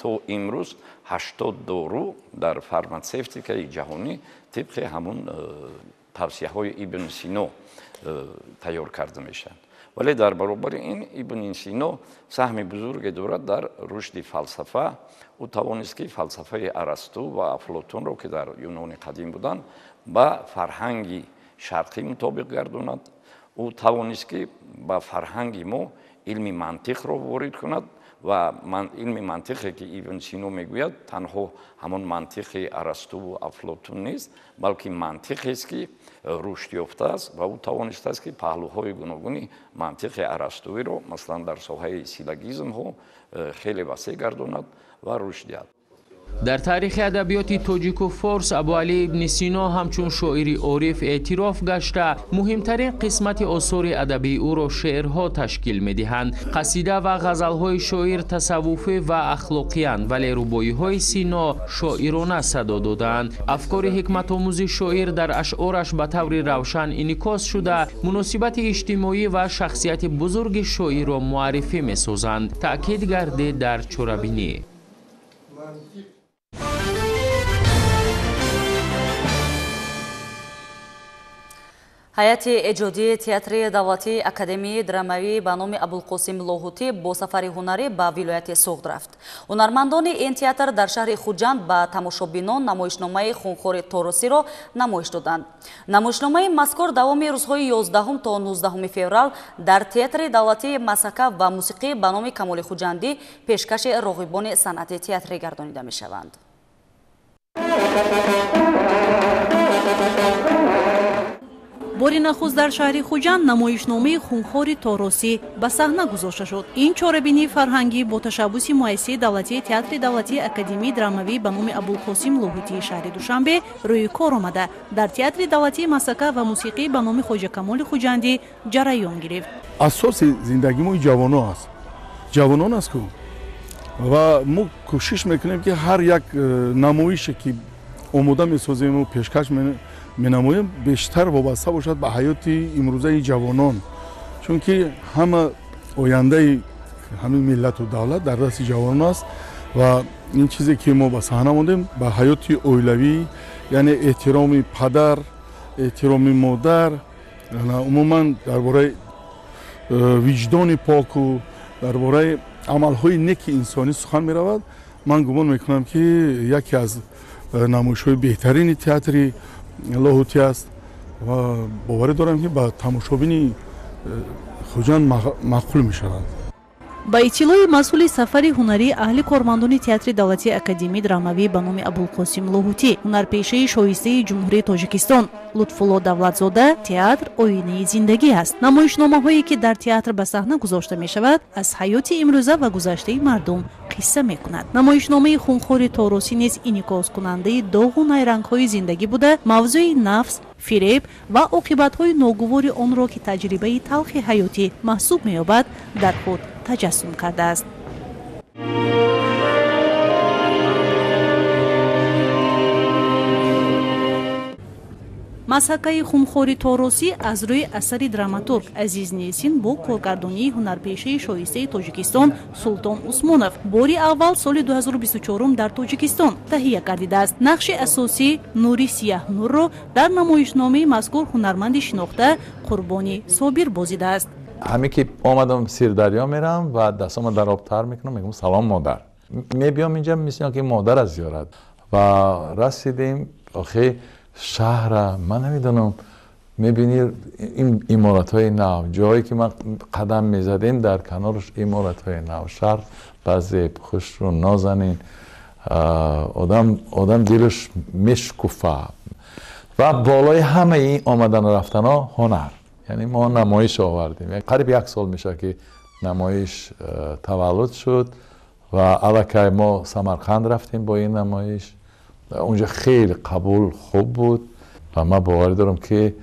То имрӯз 80 дору дар фарматсевтикаи ҷаҳонӣ тибқи ҳамун тавсияҳои Ибни Сино тайёр карда мешаванд. Вале дар баробари ин Ибни Сино саҳми бузурге дорад дар рушди фалсафа. Ӯ тавонист, ки фалсафаи Арасту ва Афлотунро, ки дар Юнони қадим буданд, ба фарҳанги шарқӣ мутобиқ гардонад. Ӯ тавонист, ки ба фарҳанги мо илми мантиқро ворид кунад ва илми мантиқе, ки Ибн Сино мегӯяд, танҳо ҳамон мантиқи Арастуву Афлотун нест, балки мантиқест, ки рушд ёфтааст ва ӯ тавонистааст, ки паҳлӯҳои гуногуни мантиқи арастувиро, масалан дар соҳаи силлогизмҳо, хеле васеъ гардонад ва рушд диҳад. Дар таърихи адабиёти тоҷику форс Абуалӣ ибни Сино ҳамчун шоири ориф эътироф гашта, муҳимтарин қисмати осори адабии ӯро шеърҳо ташкил медиҳанд. Қасида ва ғазалҳои шоир тасаввуфӣ ва ахлоқиянд, вале рубоиҳои Сино шоирона садо додаанд. Афкори ҳикматомӯзи шоир дар ашъораш ба таври равшан инъикос шуда, муносибати иҷтимоӣ ва шахсияти бузурги шоирро муаррифӣ месозанд. Таъкид гардид дар чорабинӣ. Ҳайати эҷодии театри давлатии Академияи драмавӣ ба номи Абулқосим Лоҳутӣ бо сафари ҳунарӣ ба вилояти Суғд рафт. Ҳунармандони ин театр дар шаҳри Хуҷанд ба тамошобинон намоишномаи хунхори Торосиро намоиш доданд. Намоишномаи мазкур давоми рӯзҳои 11 то 19 феврал дар театри давлатии масака ва мусиқӣ ба номи Камоли Хуҷандӣ пешкаши роғибони санъати театрӣ гардонида мешаванд. Бори нахуст дар шаҳри Хуҷанд намоишномаи хунхори Торосӣ ба саҳна гузошта шуд. Ин чорабинии фарҳангӣ бо ташаббуси муассисаи давлатии театри давлатии Академияи драмавӣ ба номи Абулқосим Лоҳутии шаҳри Душанбе рӯи кор омада, дар театри давлатии масака ва мусиқӣ ба номи Хоҷа Камоли Хуҷандӣ ҷараён гирифт. Асоси зиндагии мо ҷавонон аст. Ҷавонон аст ку ва мо кӯшиш мекунем, ки ҳар як намоише, ки омода месозему пешкаш менамоем, бештар вобаста бошад ба ҳаёти имрӯзаи ҷавонон, чунки ҳама ояндаи ҳамин миллату давлат дар дасти ҷавонон аст ва ин чизе, ки мо ба саҳна мондем, ба ҳаёти оилавӣ, яъне эҳтироми падар, эҳтироми модар, умуман дар бораи виҷдони поку дар бораи амалҳои неки инсонӣ сухан меравад. Ман гумон мекунам, ки яке аз намоишҳои беҳтарини театри Лоҳутӣ аст ва боварӣ дорам, ки ба тамошобини Хуҷанд маъқул мешавад. Ба иттилои масъули сафари ҳунарии аҳли кормандони театри давлатии Академияи драмавӣ ба номи Абулқосим Лоҳутӣ, ҳунарпешаи шоистаи Ҷумҳурии Тоҷикистон Лутфулло Давлатзода, театр оинаи зиндагӣ аст. Намоишномаҳое, ки дар театр ба саҳна гузошта мешавад, аз ҳаёти имрӯза ва гузаштаи мардум қисса мекунад. Намоишномаи хунхори Торосӣ низ инъикоскунандаи доғу найрангҳои зиндагӣ буда, мавзӯи нафс, фиреб ва оқибатҳои ногувори онро, ки таҷрибаи талхи ҳаётӣ маҳсуб меёбад, дар худ таҷассум кардааст. Масакаи хунхори Торосӣ аз рӯи асари драматург Азиз Несин бо коргардонии ҳунарпешаи шоистаи Тоҷикистон Султон Усмонов бори аввал соли 2024 дар Тоҷикистон таҳия гардидааст. Нақши асосӣ Нури Сияҳнурро дар намоишномаи мазкур ҳунарманди шинохта Қурбони Собир бозидааст. Ҳамин ки омадам Сирдарё мерам ва дастамро дар об тар мекунам, мегӯям салом модар. Мебиём инҷа мисли ки модарро зиёрат. Ва расидем, охи шаҳра ман намедонам, мебинӣ ин иморатҳои нав, ҷоҳое ки ман қадам мезадем дар канораш иморатҳои нав, шаҳр баъзе хушрӯ нозанин, одам дилаш мешкуфа. Ва болои ҳамаи ин омадану рафтанҳо ҳунар. Яъне мо намоиш овардем. Қариб як сол мешавад ки намоиш таваллуд шуд ва аллакай мо Самарқанд рафтем бо ин намоиш. Унҷа хеле қабул хуб буд ва ман боварӣ дорам ки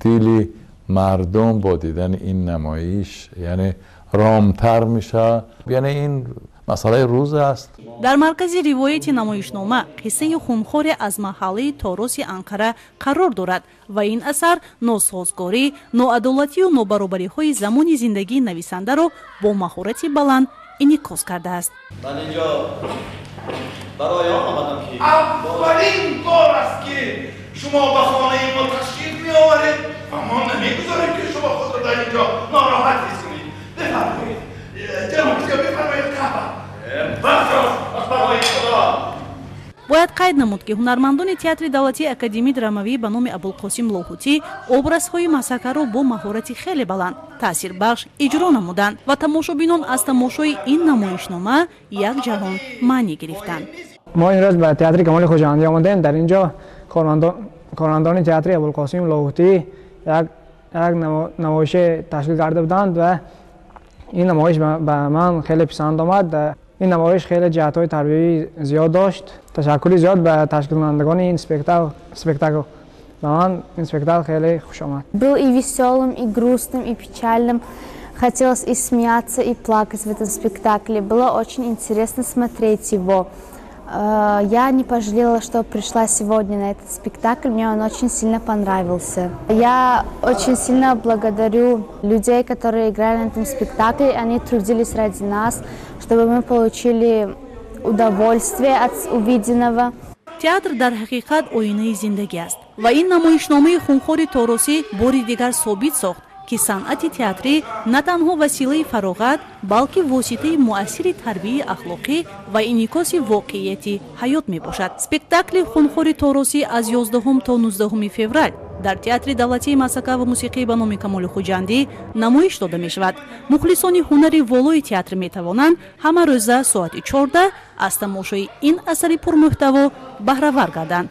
дили мардум бо дидани ин намоиш яъне ромтар мешавад. Яъне ин масъалаи рӯз аст. Дар маркази ривояти намоишнома қиссаи хунхоре аз маҳаллаи Тороси Анқара қарор дорад ва ин асар носозгорӣ, ноадолатию нобаробариҳои замони зиндагии нависандаро бо маҳорати баланд инъикос кардааст. Ман инҷо барои он омадам ки аввалин бор аст ки шумо ба хонаи мо ташриф меоваред ва мо намегузорем ки шумо худро дар инҷо нороҳат ҳис кунед. Бифармоед, ҷаноби зиё, бифармоед қаҳва. Бояд қайд намуд, ки ҳунармандони театри давлатии академии драмавӣ ба номи Абулқосим Лоҳутӣ образҳои масакаро бо маҳорати хеле баланд таъсирбахш иҷро намуданд ва тамошобинон аз тамошои ин намоишнома як ҷаҳон маънӣ гирифтанд. Мо имрӯз ба театри Камоли Хуҷандӣ омадем. Дар ин ҷо кормандони театри Абулқосим Лоҳутӣ як намоише ташкил карда буданд ва ин намоиш ба ман хеле писанд омад. Ин намоиш хеле ҷиҳатҳои тарбиявӣ зиёд дошт. Ташаккури зиёд ба ташкилкунандагони ин спектакл. Ба ман ин спектакл хеле хуш омад. Был и веселым, и грустным, и печальным. Хотелось и смеяться, и плакать в этом спектакле. Было очень интересно смотреть его. Я не пожалела, что пришла сегодня на этот спектакль. Мне он очень сильно понравился. Я очень сильно благодарю людей, которые играли на этом спектакле. Они трудились ради нас, чтобы мы получили удовольствие от увиденного. Театр дар ҳақиқат оинаи зиндагӣ аст ва ин намоишномаи хунхори Торосӣ бори дигар собит сохт, ки санъати театрӣ на танҳо василаи фароғат, балки воситаи муассири тарбияи ахлоқӣ ва инъикоси воқеияти ҳаёт мебошад. Спектакли хунхори Торосӣ аз 11 то 19 феврал дар театри давлатии масака ва мусиқӣ ба номи Камоли Хуҷандӣ намоиш дода мешавад. Мухлисони ҳунари волои театр метавонанд ҳама рӯза соати 14 аз тамошои ин асари пурмуҳтаво баҳравар гарданд.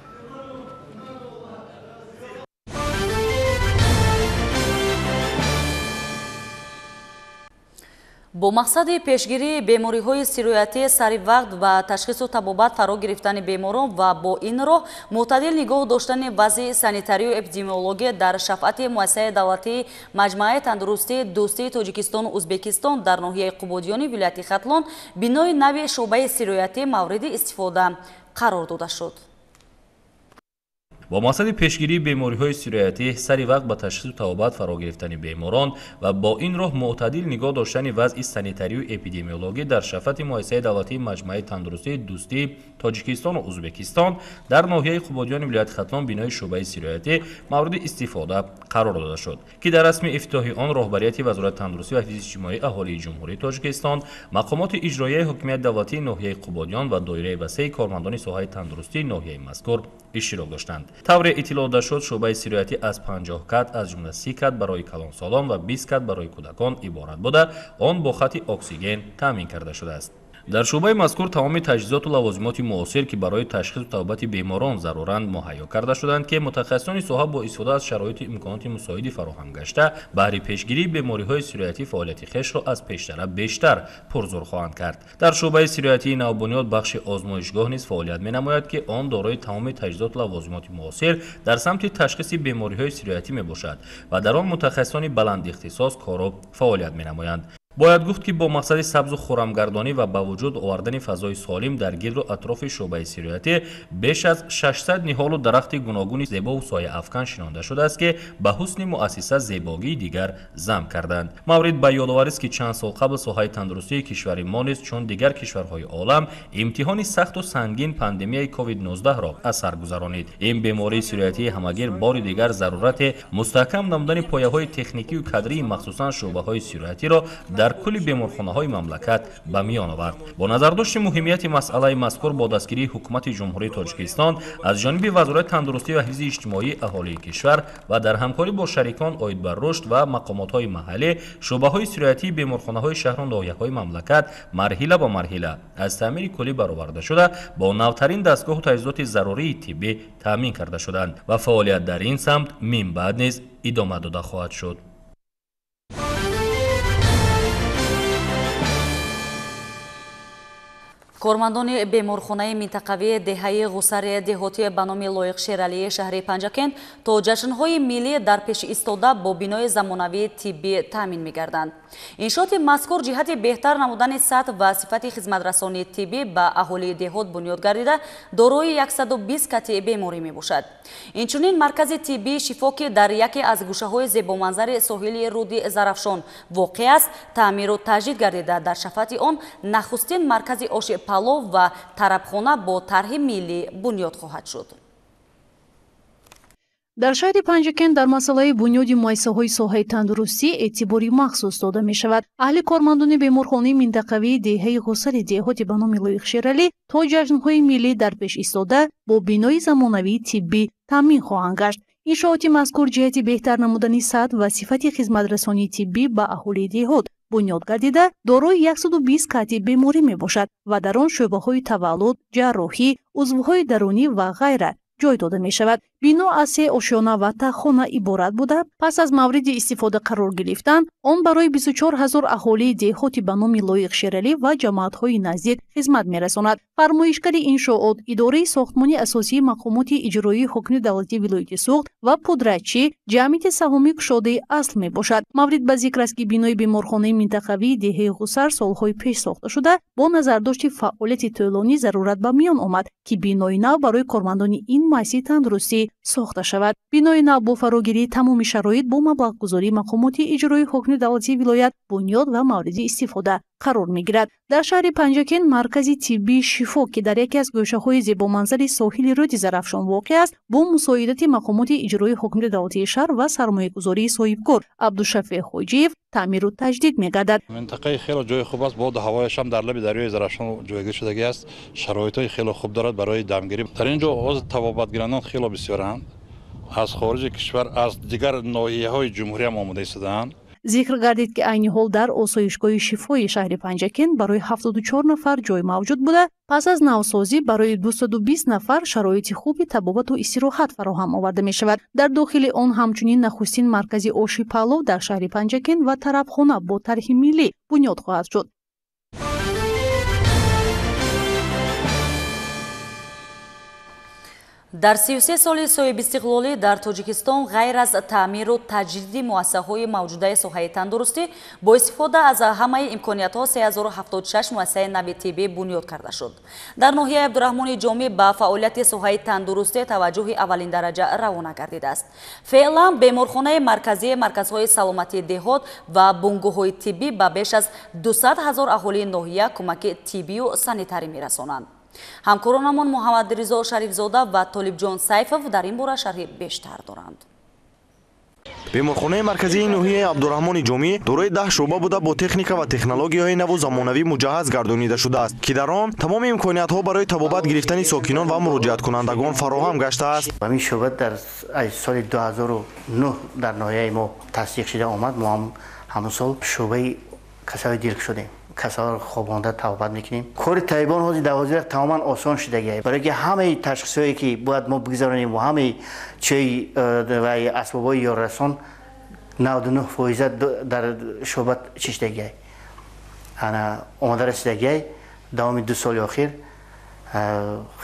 Бо мақсади пешгирии бемориҳои сироятӣ сари вақт ва ташхису табобат фаро гирифтани беморон ва бо ин роҳ мӯътадил нигоҳ доштани вазъи санитарию эпидемиология дар шафъати муассисаи давлатии маҷмӯаи тандурустии дӯстии Тоҷикистону Ӯзбекистон дар ноҳияи Қубодиёни вилояти Хатлон бинои нави шӯъбаи сироятӣ мавриди истифода қарор дода шуд. Бо мақсади пешгирии бемориҳои сироятӣ сари вақт ба ташхису табобат фаро гирифтани беморон ва бо ин роҳ мӯътадил нигоҳ доштани вазъи санитарию эпидемиологӣ дар шафъати муассисаи давлатии маҷмӯаи тандурустии дӯстии Тоҷикистону Ӯзбекистон дар ноҳияи Қубодиёни вилояти Хатлон бинои шӯъбаи сироятӣ мавриди истифода қарор дода шуд, ки дар расми ифтитоҳи он роҳбарияти Вазорати тандурустӣ ва ҳифзи иҷтимоии аҳолии Ҷумҳурии Тоҷикистон, мақомоти иҷроияи ҳукумати давлатии ноҳияи Қубодиён ва доираи васеи кормандони соҳаи тандурустии ноҳияи мазкур иштирок доштанд. Тавре иттилоъ дода шуд, шӯъбаи сироятӣ аз 50 кат, аз ҷумла 30 кат барои калонсолон ва 20 кат барои кӯдакон иборат буда, он бо хати оксиген таъмин карда шудааст. Дар шӯъбаи мазкур тамоми таҷҳизоту лавозимоти муосир, ки барои ташхису табобати беморон заруранд, муҳайё карда шуданд, ки мутахассисони соҳа бо истифода аз шароиту имконоти мусоиди фароҳам гашта баҳри пешгирии бемориҳои сироятӣ фаъолияти хешро аз пештара бештар пурзур хоҳанд кард. Дар шӯъбаи сироятии навбунёд бахши озмоишгоҳ низ фаъолият менамояд, ки он дорои тамоми таҷҳизоту лавозимоти муосир дар самти ташхиси бемориҳои сироятӣ мебошад ва дар он мутахассисони баландихтисос кору фаъолият менамоянд. Бояд гуфт, ки бо мақсади сабзу хуррамгардонӣ ва ба вуҷуд овардани фазои солим дар гирду атрофи шӯъбаи сироятӣ беш аз 600 ниҳолу дарахти гуногуни зебову сояафкан шинонда шудааст, ки ба ҳусни муассиса зебогии дигар зам карданд. Маврид ба ёдоварист, ки чанд сол қабл соҳаи тандурустии кишвари мо низ чун дигар кишварҳои олам имтиҳони сахту сангин пандемияи COVID-19-ро аз сар гузаронид. Ин бемории сироятии ҳамагир бори дигар зарурати мустаҳкам намудани пояҳои техникию кадрии махсусан шӯъбаҳои сироятиро дар кулли беморхонаҳои мамлакат ба миён овард. Бо назардошти муҳимияти масъалаи мазкур бо дастгирии ҳукумати Ҷумҳурии Тоҷикистон аз ҷониби Вазорати тандурустӣ ва ҳифзи иҷтимоии аҳолии кишвар ва дар ҳамкорӣ бо шарикон оид ба рушд ва мақомотҳои маҳаллӣ шӯъбаҳои сироятии беморхонаҳои шаҳру ноҳияҳои мамлакат марҳила ба марҳила аз таъмири куллӣ бароварда шуда, бо навтарин дастгоҳу таҷҳизоти зарурии тиббӣ таъмин карда шуданд ва фаъолият дар ин самт минбаъд низ идома дода хоҳад шуд. Кормандони беморхонаи минтақавии деҳаи Ғусари деҳотӣ ба номи Лоиқ Шералии шаҳри Панҷакент то ҷашнҳои миллӣ дар пеши истода бо бинои замонавии тиббӣ таъмин мегарданд. Иншооти мазкур ҷиҳати беҳтар намудани сатҳ ва сифати хизматрасонии тиббӣ ба аҳолии деҳот бунёд гардида, дорои 120 кати беморӣ мебошад. Инчунин маркази тиббии Шифо, ки дар яке аз гӯшаҳои зебоманзари соҳили руди Зарафшон воқеъ аст, таъмиру таҷдид гардида, дар шафати он нахустин маркази оши палов ва тарабхона бо тарҳи миллӣ бунёд хоҳад шуд. Дар шаҳри Панҷакент дар масъалаи бунёди муассисаҳои соҳаи тандурустӣ эътибори махсус дода мешавад. Аҳли кормандони беморхонаи минтақавии деҳаи Ғусари деҳоти ба номи Лоиқ Шералӣ то ҷашнҳои миллӣ дар пеш истода бо бинои замонавии тиббӣ таъмин хоҳанд гашт. Иншооти мазкур ҷиҳати беҳтар намудани сатҳ ва сифати хизматрасонии тиббӣ ба аҳолии деҳот бунёд гардида, дорои 120 кати беморӣ мебошад ва дар он шӯъбаҳои таваллуд, ҷарроҳӣ, узвҳои дарунӣ ва ғайра ҷой дода мешавад. Бино аз се ошёна ва таххона иборат буда, пас аз мавриди истифода қарор гирифтан он барои 24 ҳазор аҳолии деҳоти ба номи Лоиқ Шералӣ ва ҷамоатҳои наздик хизмат мерасонад. Фармоишгари иншоот, идораи сохтмони асосии мақомоти иҷроии ҳукми давлатии вилояти Суғд ва пудрачи ҷамъияти саҳомии кушодаи асл мебошад. Маврид ба зикр аст, ки бинои беморхонаи минтақавии деҳаи Ғусар солҳои пеш сохта шуда, бо назардошти фаъолияти тӯлонӣ зарурат ба миён омад, ки бинои нав барои кормандони ин муассисаи тандурустӣ сохта шавад. Бинои нав бо фарогирии тамоми шароит бо маблағгузории мақомоти иҷроии ҳукми давлатии вилоят бунёд ва мавриди истифода қарор мегирад. Дар шаҳри Панҷакент маркази тиббии Шифо, ки дар яке аз гӯшаҳои зебоманзари соҳили рӯди Зарафшон воқеъ аст, бо мусоидати мақомоти иҷроии ҳукми давлатии шаҳр ва сармоягузории соҳибкор Абдушафеъ Хоҷиев таъмиру таҷдид мегардад. Минтақаи хеле ҷои хуб аст, боду ҳавояш ҳам дар лаби дарёи Зарафшон ҷойгир шудагӣ аст, шароитҳои хеле хуб дорад барои дамгирӣ. Дар ин ҷо ҳозир табобатгирандон хеле бисёранд, аз хориҷи кишвар, аз дигар ноҳияҳои ҷумҳурӣ ҳам омода истодаанд. Зикр гардид, ки айни ҳол дар осоишгоҳи Шифои шаҳри Панҷакент барои 74 нафар ҷой мавҷуд буда, пас аз навсозӣ барои 220 нафар шароити хуби табобату истироҳат фароҳам оварда мешавад. Дар дохили он ҳамчунин нахустин маркази оши палов дар шаҳри Панҷакент ва тарабхона бо тарҳи миллӣ бунёд хоҳад шуд. Дар 33 соли соҳибистиқлолӣ дар Тоҷикистон ғайр аз таъмиру таҷдиди муассисаҳои мавҷудаи соҳаи тандурустӣ бо истифода аз ҳамаи имкониятҳо 3076 муассисаи нави тиббӣ бунёд карда шуд. Дар ноҳияи Абдураҳмони Ҷомӣ ба фаъолияти соҳаи тандурустӣ таваҷҷӯҳи аввалин дараҷа равона гардидааст. Феълан беморхонаи марказӣ, марказҳои саломатии деҳот ва бунгоҳҳои тиббӣ ба беш аз 200 ҳазор аҳолии ноҳия кӯмаки тиббию санитарӣ мерасонанд. Ҳамкоронамон Муҳаммадризо Шарифзода ва Толибҷон Сайфов дар ин бора шарҳи бештар доранд. Беморхонаи марказии ноҳияи Абдураҳмони Ҷомӣ дорои 10 шӯъба буда, бо техника ва технологияҳои наву замонавӣ муҷаҳҳаз гардонида шудааст, ки дар он тамоми имкониятҳо барои табобат гирифтани сокинон ва муроҷиаткунандагон фароҳам гаштааст. Ҳамин шӯъба дар соли 2009 дар ноҳияи мо тасдиқ шуда омад. Мо ҳам ҳамон сол шӯъбаи касалии дил шудем. Касалро хобонда табобат мекунем. Кори табибон ҳозир дар ҳозир тамоман осон шудагист, барои ки ҳамаи ташхисҳое ки бояд мо бигзаронем ва ҳамаи чиҳои ва асбобҳои ёррасон 99% дар шӯъба чишдагист, ана омода расидагист. Давоми 2 соли охир,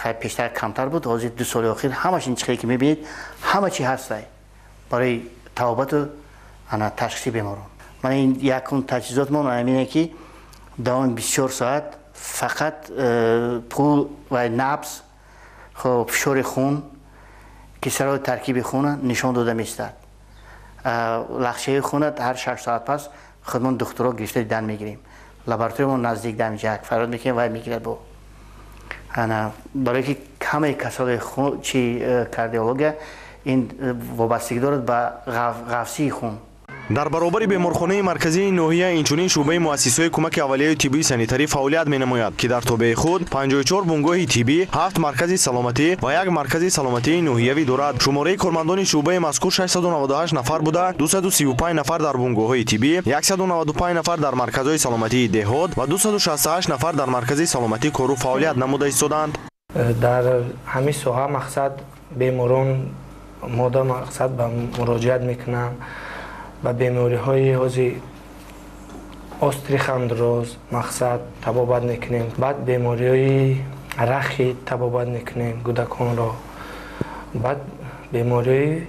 хайр пештар камтар буд, ҳозир 2 соли охир ҳамаш ин чихеле ки мебинед ҳама чи ҳаст барои табобату ана ташхиси беморон. Мана ин якум таҷҳизотмон ҳамине ки давоми 24 соат фақат пул ва набз, хоб, фишори хун, кислороди таркиби хуна нишон дода меистад. Лахшаи хуна ҳар 6 соат пас худмон духтуро гирифта дидан мегирем. Лабораториямон наздик дамҷак фарёд мекунем, вай мегирад бо. Ана барои ки ҳамаи касалии хун чи кардиология ин вобастагӣ дорад ба ғафсии хун. Дар баробари беморхонаи марказии ноҳия инчунин шӯъбаи муассисаҳои кӯмаки аввалияи тиббии санитарӣ фаъолият менамояд, ки дар тобеи худ 54 бунгоҳи тиббӣ, 7 маркази саломатӣ ва 1 маркази саломатии ноҳиявӣ дорад. Шумораи кормандони шӯъбаи мазкур 698 нафар буда, 235 нафар дар бунгоҳҳои тиббӣ, 195 нафар дар марказҳои саломатии деҳот ва 268 нафар дар маркази саломатӣ кору фаъолият намуда истоданд. Дар ҳамин соҳа мақсад беморон мода мақсад ба муроҷиат мекунанд ба бемориҳои ҳози острихондроз мақсад табобат мекунем, баъд бемориҳои рахи табобат мекунем кӯдаконро, баъд бемориҳои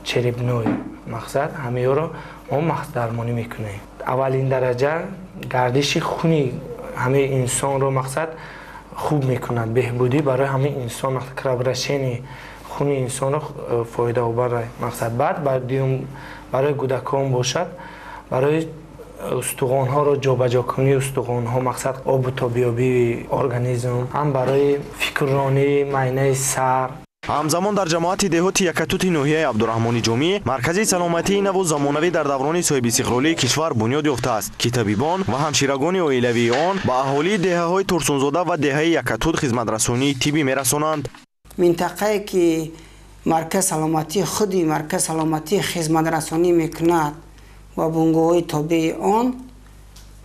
черепной мақсад ҳамиёро мо махсдармонӣ мекунем. Аввалин дараҷа гардиши хуни ҳамаи инсонро мақсад хуб мекунад, беҳбудӣ барои ҳамаи инсон, кровообращение хуни инсонро фоидаовар мақсад. Баъд барои кӯдакон бошад, барои устухонҳоро ҷобаҷокунии устухонҳо мақсад обу тобиёбии организм, ҳам барои фикрронии майнаи сар. Ҳамзамон дар ҷамоати деҳоти Якатути ноҳияи Абдураҳмони Ҷомӣ маркази саломатии наву замонавӣ дар даврони соҳибистиқлолии кишвар бунёд ёфтааст, ки табибон ва ҳамширагони оилавии он ба аҳолии деҳаҳои Турсунзода ва деҳаи Якатут хизматрасонии тиббӣ мерасонанд. Минтақае ки марказ саломатӣ худи марказ саломатӣ хизматрасонӣ мекунад ва бунгоҳҳои тобеи он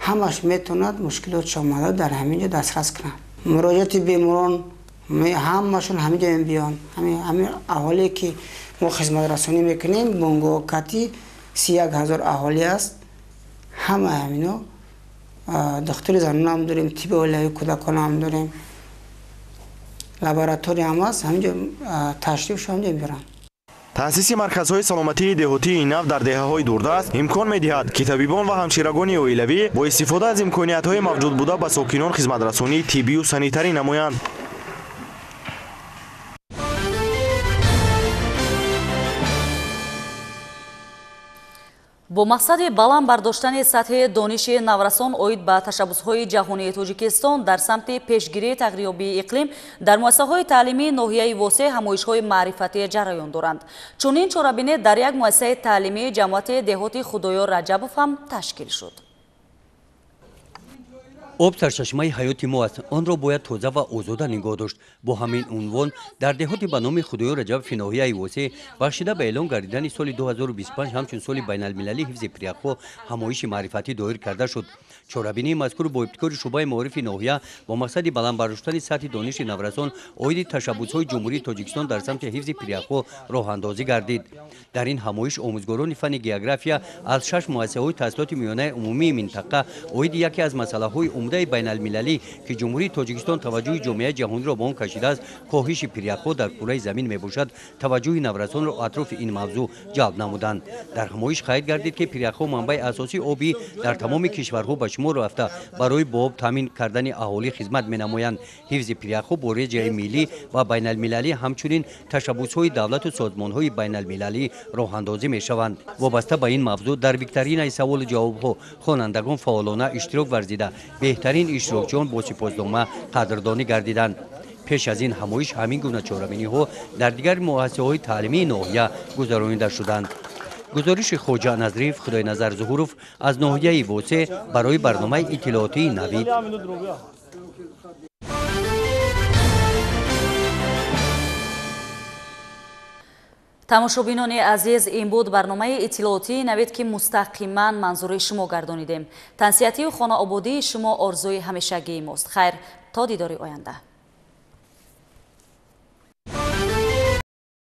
ҳамаш метавонад мушкилотш омада дар ҳамин ҷо дастрас кунад. Муроҷиати беморон ҳамашон ҳамин ҷо мебиёнд. Ҳамин аҳолие ки мо хизматрасонӣ мекунем, бунгоҳ кати 31 000 аҳолӣ аст. Ҳама ҳамино духтури занонам дорем, тибби оилавии кӯдаконам дорем, лаборатория ҳам аст, ҳаминҷо ташриф ҳаминҷо мебаранд. Таъсиси марказҳои саломатии деҳотии нав дар деҳаҳои дурдаст имкон медиҳад, ки табибон ва ҳамширагони оилавӣ бо истифода аз имкониятҳои мавҷуд буда ба сокинон хизматрасонии тиббию санитарӣ намоянд. Бо мақсади баланд бардоштани сатҳи дониши наврасон оид ба ташаббусҳои ҷаҳонии Тоҷикистон дар самти пешгирии тағйирёбии иқлим дар муассисаҳои таълимии ноҳияи Восеъ ҳамоишҳои маърифатӣ ҷараён доранд. Чунин чорабинӣ дар як муассисаи таълимии ҷамоати деҳоти Худоёр Раҷабов ҳам ташкил шуд. Об сарчашмаи ҳаёти мо аст. Онро бояд тоза ва озода нигоҳ дошт. Бо ҳамин унвон дар деҳоти ба номи Худоёр Раҷабови ноҳияи Восеъ бахшида ба эълон гардидани соли 2025 ҳамчун соли байналмилалии ҳифзи пиряхҳо ҳамоиши маърифатӣ доир карда шуд. Чорабинии мазкур бо ибтикори шӯъбаи маорифи ноҳия бо мақсади баланд бардоштани сатҳи дониши наврасон оиди ташаббусҳои Ҷумҳурии Тоҷикистон дар самти ҳифзи пиряхҳо роҳандозӣ гардид. Дар ин ҳамоиш омӯзгорони фанни география аз 6 муассисаҳои таҳсилоти миёнаи умумии минтақа оиди яке аз масъалаҳои умдаи байналмилалӣ, ки Ҷумҳурии Тоҷикистон таваҷҷӯҳи ҷомеаи ҷаҳониро ба он кашидааст, коҳиши пиряхҳо дар кураи замин мебошад, таваҷҷӯҳи наврасонро атрофи ин мавзӯъ ҷалб намуданд. Дар ҳамоиш қайд гардид, ки пиряхҳо манбаи асосии обӣ дар тамоми кишварҳо ба шумор рафта барои бо об таъмин кардани аҳолӣ хизмат менамоянд. Ҳифзи пиряхҳо бо реҷаи миллӣ ва байналмилалӣ ҳамчунин ташаббусҳои давлату созмонҳои байналмилалӣ роҳандозӣ мешаванд. Вобаста ба ин мавзӯъ дар викторинаи саволу ҷавобҳо хонандагон фаъолона иштирок варзида, беҳтарин иштирокчиён бо сипоснома қадрдонӣ гардиданд. Пеш аз ин ҳамоиш ҳамин гуна чорабиниҳо дар дигар муассисаҳои таълимии ноҳия гузаронида шуданд. Гузориши Хоҷа Назриев, Худойназар Зуҳуров аз ноҳияи Восеъ барои барномаи иттилоотии Навид. Тамошобинони азиз, ин буд барномаи иттилоотии Навид, ки мустақиман манзури шумо гардонидем. Тансиҳатию хонаободии шумо орзуи ҳамешагии мост. Хайр, то дидори оянда.